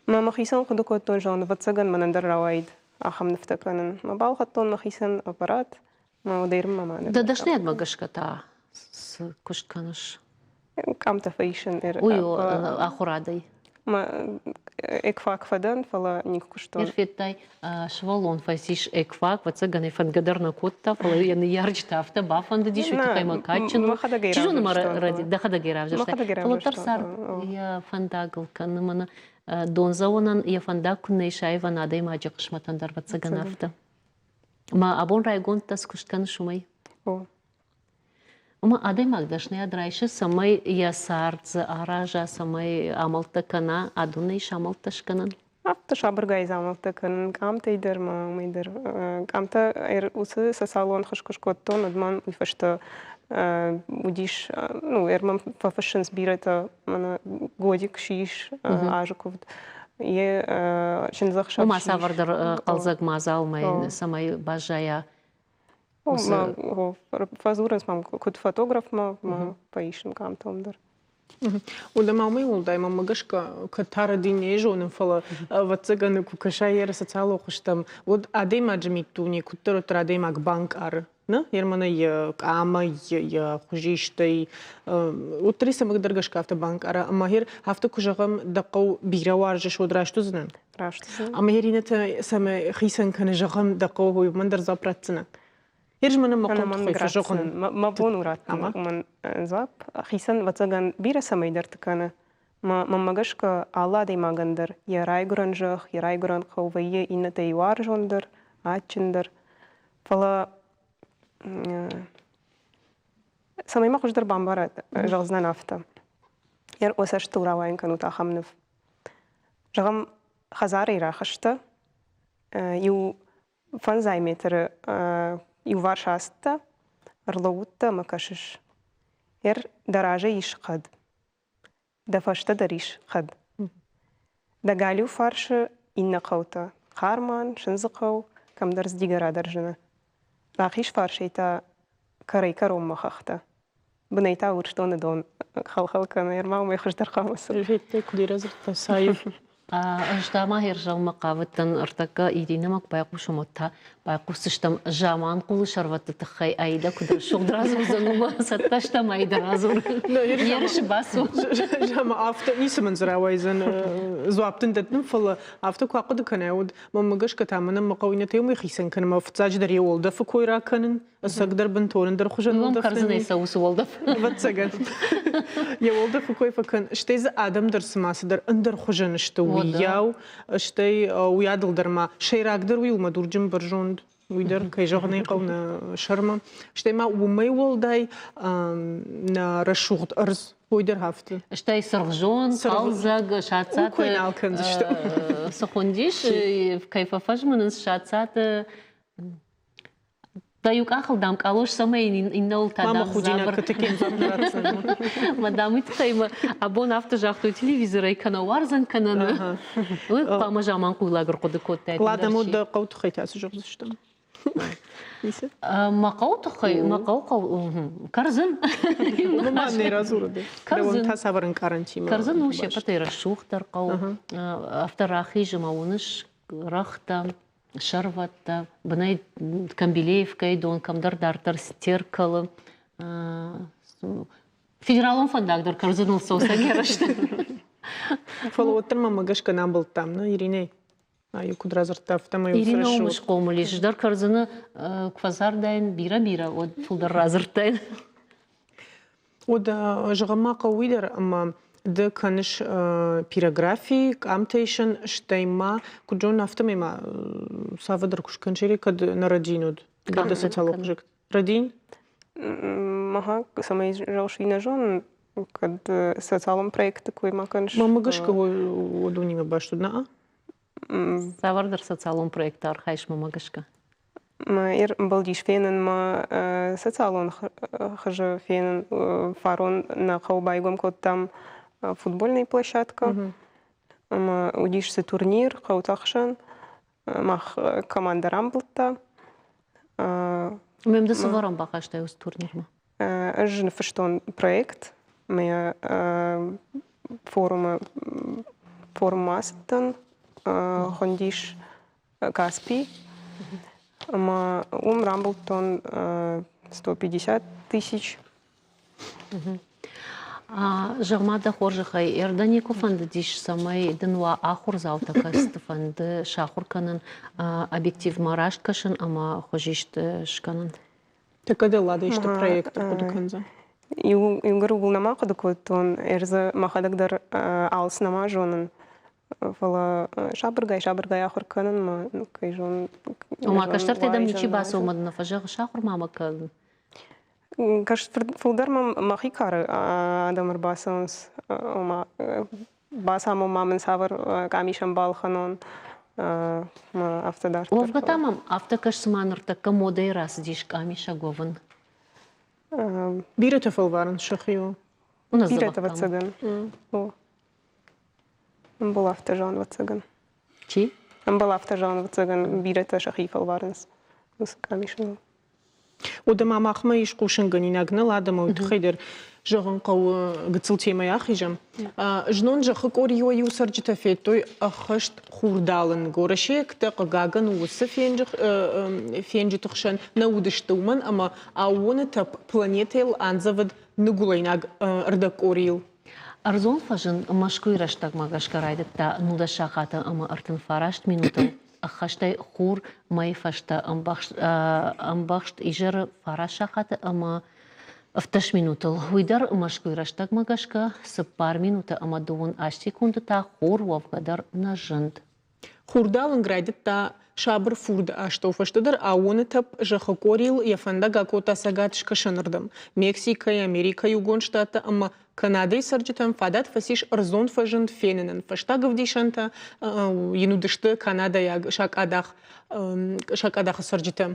Мӕ мӕхицӕн хъуыды кодтон, зӕгъын, ӕвӕццӕгӕн, мӕнӕн дӕр рауаид ахӕм нывтӕ кӕнын. Мӕ балхӕдтон мӕхицӕн аппарат, мӕ удӕрмӕ ма Дӕ дӕсныйадмӕ гӕсгӕ та цы куыст кӕныс? Къамтӕ фӕисын. Уый у ахуырадӕй. Мӕ экфак фӕдӕн, фӕлӕ никуы куыстон. Ир федтай, сывӕллон фӕцис экфак, ӕвӕццӕгӕн ӕй фӕндгӕ дӕр нӕ кодта, фӕлӕ йӕ ныййарджытӕ афтӕ бафӕндыдис, уый тыххӕй мӕ кадджын у. Чи зоны, ма дӕхӕдӕг ӕй равзӕрстай. Фӕлӕ дӕр цард йӕ фӕндагыл кӕны, мӕнӕ дондзӕуӕнӕн йӕ фӕндаг куыннӕ ис аивӕн адӕймаджы хъысмӕтӕн дӕр, ӕвӕццӕгӕн, афтӕ. Мӕ абон райгонд дӕ цы куыст кӕныс, уымӕй? О. Ома адӕймаг дӕсныйад райсы, цӕмӕй йӕ цард дзы араза, цӕмӕй амӕлттӕ кӕна, адонӕй ис амӕлттӕ скӕнӕн? Афтӕ сабыргай амӕлттӕ кӕнын къамтӕй дӕр ма уымӕй дӕр. Къамтӕ уыцы социалон хыз куы скодтон, уӕд мӕм уый фӕстӕ уыдис, ну, ӕрмӕм фӕфыссынц бирӕтӕ, мӕнӕ годик сис, азы куывд, йе чындзӕхсӕв. Ома цавӕрдӕр хъӕлдзӕг мадзалмӕ, цӕмӕй баззайа Фӕдзурынц мӕм куыд фотографмӕ, фӕисын къамтӕм дӕр. Уӕдӕ ма уымӕй уӕлдай мӕнмӕ гӕсгӕ, кӕд та рӕдин не зонын, фӕлӕ ӕвӕццӕгӕн, куы кӕсай йӕ социалон хуызтӕм, уӕд адӕймаджы миддуне куыддӕр уӕддӕр адӕймаг банкъары. Нӕ, Ерманӕй йӕ къамӕй, йӕ хуызистӕй, уӕддӕр цӕмӕдӕр гӕсгӕ афтӕ банкъара. Ӕмӕ гьер афтӕ куы зӕгъӕм, дӕ хъӕу бирӕ уарзыс, уӕд раст уыдзынӕн? Раст. Ӕмӕ Иринӕтӕ цӕмӕ хицӕн кӕны, зӕгъӕм, дӕ хъӕуы, уымӕн дӕр дзуапп ратдзынӕ? Ерыс мӕнӕ мӕ хъӕуы тыххӕй фӕзӕгъын. Мӕ бон у раттын уымӕн дзуапп. Хицӕн, ӕвӕццӕгӕн, бирӕ цӕмӕйдӕрты кӕны. Мӕнмӕ гӕсгӕ, алы адӕймагӕн дӕр йӕ райгуырӕн зӕхх, йӕ райгуырӕн хъӕу вӕййы иннӕтӕй уарзондӕр, адджындӕр. Фӕлӕ цӕмӕй мӕ хуыздӕр бамбарат, зӕгъдзынӕн афтӕ. Йӕ цӕстыл рауайын кӕнут ахӕм ныв. Зӕгъӕм, хӕдзарӕй рахызтӕ, иу фӕндзай метры иуварс ацыдтӕ, ӕрлӕууыдтӕ ӕмӕ кӕсыс. Ӕр дӕ разӕй ис хъӕд, дӕ фӕстӕ дӕр ис хъӕд. Дӕ галиу фарсы иннӕ хъӕутӕ Хъарман, Сындзыхъӕу, кӕмдӕр Здигера дӕр зыны. Рахиз фарсӕй та кӕрӕй-кӕронмӕ хӕхтӕ. Бынӕй та Урсдоны дон хӕл-хӕл кӕны, ӕрма уымӕй хуыздӕр хъуамӕ цы. Федтай, куыд радзырдта Саев. Ӕз та ма хӕрзаумӕ хъавыдтӕн ӕртӕккӕ Иринӕмӕ куы байхъусӕм, уӕд та байхъусдзыстӕм Заманхъулы сӕрвӕтты тыххӕй Аидӕ куыд рӕсугъд радзурдзӕн, уымӕ цӕттӕ стӕм Аидӕ радзур. Ерысы бацу. Зӕгъ, афтӕ ницы мын дзы рауайдзӕн дзуапп дын дӕттын, фӕлӕ афтӕ куы ахъуыды кӕнай, уӕд мӕнмӕ гӕсгӕ та мӕнӕн мӕ хъӕуы иннӕтӕй уымӕй хицӕн кӕнын, ӕмӕ фыццаджыдӕр йӕ уӕлдӕфы кой ракӕнын, ӕцӕгдӕр бынтон ӕндӕр хуызӕн уӕлдӕф. Кӕрдзынӕй цӕуы цы уӕлдӕф. Ӕвӕццӕгӕн. Йӕ уӕлдӕфы кой фӕкӕн. Стӕй дзы адӕм дӕр цыма цыдӕр ӕндӕр хуызӕн сты, уыйау. Стӕй уый адыл дӕр ма сӕйрагдӕр уый у мӕ дурджын бӕрзонд. Уый дӕр, кӕй зӕгъын ӕй хъӕуы, нӕ сӕрмӕ. Стӕй ма уымӕй уӕлдай нӕ рӕсугъд ӕрдз уый дӕр афтӕ. Стӕй цыргъзонд, хъӕлдзӕг, саццаты кой нал кӕндзысты. Цы хуындис, кӕй фӕфӕзмынынц саццаты Дӕ иу къахыл дам къалос цӕмӕй иннӕуыл та дам дзабыр. Мадам уый тыххӕй мӕ абон афтӕ загътой телевизорӕй кӕнӕ уарзӕн кӕнӕ нӕ. Уый хъуамӕ заманхъуйлаг ӕрхъуыды кодтаид. Ладно, мо дӕ хъӕуы тыххӕй та цы зӕгъдзыстӕм? Мӕ хъӕуы тыххӕй, мӕ хъӕу хъӕу кӕрдзын. Ма не радзуры. Кӕрдзын та цавӕр ӕнкъарӕнтимӕ? Кӕрдзын у сеппӕтӕй рӕсугъддӕр хъӕу. Афтӕ рахизы мӕ уыныс рӕгътӕ, сӕрвӕттӕ, бынӕй Камбилеевкӕйы дон кӕмдӕр дарддӕр Стеркалы. Федералон фӕндаг дӕр кӕрдзыныл цӕуцӕг ерысты. Фӕлӕ уӕддӕр мӕмӕ гӕсгӕ нӕ амбылдтам, нӕ, Иринӕ? Ай куыд радзырдта, афтӕмӕй Ирина уым схъомыл ис. Дӕр кӕрдзыны куы фӕцардаин бирӕ-бирӕ, уӕд фылдӕр радзырдтаин. Уӕдӕ зӕгъӕм ма хъӕуы уый дӕр, ӕмӕ Ды кӕныс пирографи, къамтӕ исын, стӕй ма, куыд зонын, афтӕмӕй ма цавӕрдӕр куыст кӕныс, кӕд нӕ рӕдийын уыд? Кӕд дӕ социалон хызӕгты? Рӕдийын? Ага, цӕмӕй зӕгъыс, уый нӕ зонын, кӕд социалон проекты кой ма кӕныс. Мӕнмӕ гӕсгӕ уыдонимӕ баст уыд, нӕ? Цавӕрдӕр социалон проекты архайыс мӕнмӕ гӕсгӕ? Ӕрымбӕлдис фенын мӕ социалон хызы фенын. Фарон нӕ хъӕуы байгом кодтам футбольный площадка. Ӕмӕ уыдис дзы турнир хъӕуты ӕхсӕн. Мах командӕ рамбылдта. Мӕм ды цы вӕрӕн бахастай уыцы турнирмӕ? Ӕз ныффыстон проект. Мӕ форумы форуммӕ ацыдтӕн. Хуындис Каспий. Ӕмӕ уым рамбылдтон 150 тысяч. Зӕгъ-ма дӕ хорзӕхӕй, ӕрдӕ никуы фӕндыдис, цӕмӕй дын уа ахуырдзаутӕ кӕцыты фӕнды сахуыр кӕнын, объективмӕ раст кӕсын ӕмӕ хуызист скӕнын? Тӕккӕ дӕ Лада исты проекты хъуыды кӕндзӕн? Иугӕр ууыл нӕма хъуыды кодтон, ӕрдзы мӕхӕдӕг дӕр алцы нӕма зонын. Фӕлӕ сабыргай-сабыргай ахуыр кӕнынмӕ, кӕй зонын. Ома кӕстӕртӕй дӕм ничи бацӕуы нӕ фӕзӕгъы, сахуыр ма мӕ кӕн. Фылдӕр мӕм мӕхи кары адӕм ӕрбацӕуынц, ома бацамон ма мын цавӕр къамисӕн балхӕнон, афтӕ дарддӕр. Уӕвгӕ та мӕм афтӕ кӕс, цыма ныртӕккӕ модӕйы рацыдис къамисӕг уӕвын. Бирӕтӕ фӕлварынц сӕхиуыл. Бирӕтӕ, ӕвӕццӕгӕн. Ӕмбал афтӕ зӕгъын, ӕвӕццӕгӕн. Чи? Ӕмбал афтӕ зӕгъын, ӕвӕццӕгӕн, бирӕтӕ сӕхи фӕлварынц уыцы къамисыныл. Уӕдӕ ма махмӕ ис хъусынгӕнинаг нӕ адӕмы уый тыххӕй дӕр зӕгъын хъӕуы гыццыл темӕйы ахизӕм. Знон зӕххы къорийы иу цӕрджытӕ федтой ӕххӕст хурдалынг. Уӕрӕсейӕгтӕ, хъыгагӕн, уыцы фенджыты хсӕн нӕ уыдысты, уымӕн ӕмӕ аууоны тӕпп планетӕйыл андзӕвыд ныгуылӕйнаг ӕрдӕгкъорийыл. Ӕрдзон фӕзынд Мӕскуыйы рӕстӕгмӕ гӕсгӕ райдыдта 19 сахаты ӕмӕ 39 минутыл. Ӕххӕстӕй хур мӕйы фӕстӕ ӕмбӕхст изӕры фараст сахаты ӕмӕ 17 минутыл. Уый дӕр Мӕскуыйы рӕстӕгмӕ гӕсгӕ цыппар минуты ӕмӕ дыууын аст секунды та хур уӕвгӕ дӕр нӕ зынд. Хурдалынг райдыдта сабыр фурды астӕу фӕстӕдӕр аууоны тӕпп зӕххы къорийыл йӕ фӕндаг акодта цӕгат-скӕсӕнырдӕм. Мексикӕйы, Америкӕйы Иугонд Штаттӕ ӕмӕ Канадӕйы цӕрджытӕн фадат фӕцис ӕрдзон фӕзынд фенынӕн. Фӕстаг ӕвдисӕнтӕ йын уыдысты канадӕйаг сакъадах сакъадахы цӕрджытӕ.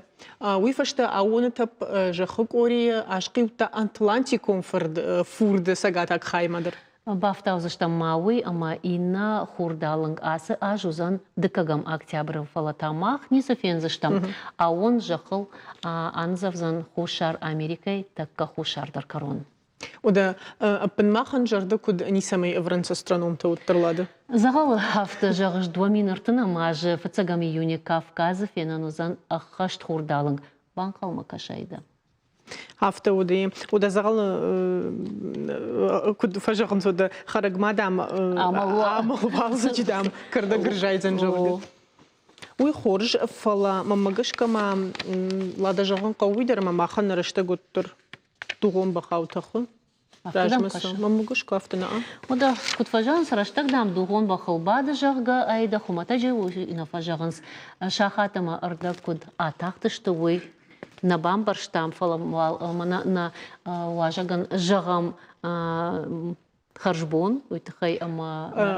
Уый фӕстӕ аууоны тӕпп зӕххы къорийы асхъиудта Атлантикон фурды цӕгатаг хаймӕ дӕр. Бафтаудзыстӕм ма уый, ӕмӕ иннӕ хурдалынг ацы аз уыдзӕн дыккӕгӕм октябры, фӕлӕ та мах ницы фендзыстӕм. Аууон зӕххыл аныдзӕвдзӕн Хуссар Америкӕйы тӕккӕ хуссардӕр кӕрон. Уӕдӕ ӕппын махӕн зӕрдӕ куыд ницӕмӕй ӕвӕрынц астрономтӕ уӕддӕр Лады? Дзӕгъӕлы афтӕ зӕгъыс, 2030 азы фыццӕгӕм июны Кавказы фенӕн уыдзӕн ӕххӕст хурдалынг. Банхъӕлмӕ кӕсай дӕ. Афтӕ уыди. Уӕдӕ дзӕгъӕлы куыд фӕзӕгъынц, уӕдӕ хӕрӕгмӕ, дам, амал уалдзӕджы, дам, кӕрдӕг ӕрзайдзӕн, зӕгъгӕ. Уый хорз, фӕлӕ мӕнмӕ гӕсгӕ ма Лада зӕгъын хъӕуы уый дӕр, ӕмӕ махӕн нӕ рӕстӕг уӕддӕр дугъон бӕхау тӕхы. Размӕ цӕуы. Мӕнмӕ гӕсгӕ афтӕ нӕ. Уӕдӕ куыд фӕзӕгъынц, рӕстӕг, дам, дугъон бӕхыл бады, зӕгъгӕ, ӕй дӕ хуымӕтӕджы нӕ фӕзӕгъынц. Сахат ӕмӕ ӕрдӕг куыд атахтысты, уый нӕ бамбӕрстам, фӕлӕ уал мӕнӕ нӕ уазӕгӕн зӕгъӕм хӕрзбон, уый тыххӕй ӕмӕ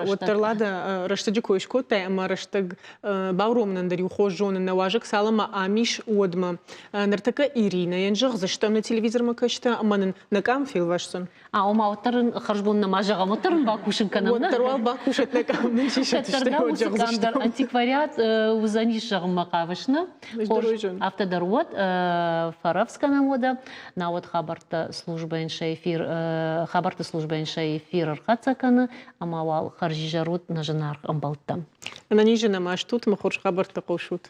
Уӕддӕр Лада рӕстӕджы кой скодтай ӕмӕ рӕстӕг бауромынӕн дӕр иу хорз зонын нӕ уазӕг цалынмӕ ам ис, уӕдмӕ. Ныртӕккӕ Иринӕйӕн зӕгъдзыстӕм нӕ телевизормӕ кӕсджытӕ ӕмӕ нын нӕ къам фелвасдзӕн. А, ома, уӕддӕр ын хӕрзбон нӕма зӕгъӕм, уӕддӕр ын бакусын кӕнӕм. Уӕддӕр уал бакусӕт нӕ къам нын сисӕт, стӕй уӕд зӕгъдзыстӕм. дӕр антиквариат уыдзӕнис зӕгъынмӕ хъавыс, нӕ? Хорз, афтӕ дӕр уӕд фӕрӕвдз кӕнӕм уӕдӕ. Науӕд хабӕрттӕ службӕйӕн сӕ эфир хабӕртты службӕйӕн сӕ эфир ӕрхӕццӕ кӕны ӕмӕ уал хӕрзизӕр ут нӕ зынаргъ ӕмбӕлттӕ. Ӕнӕнизы нӕма стут, мӕ хорз хабӕрттӕ хъусут.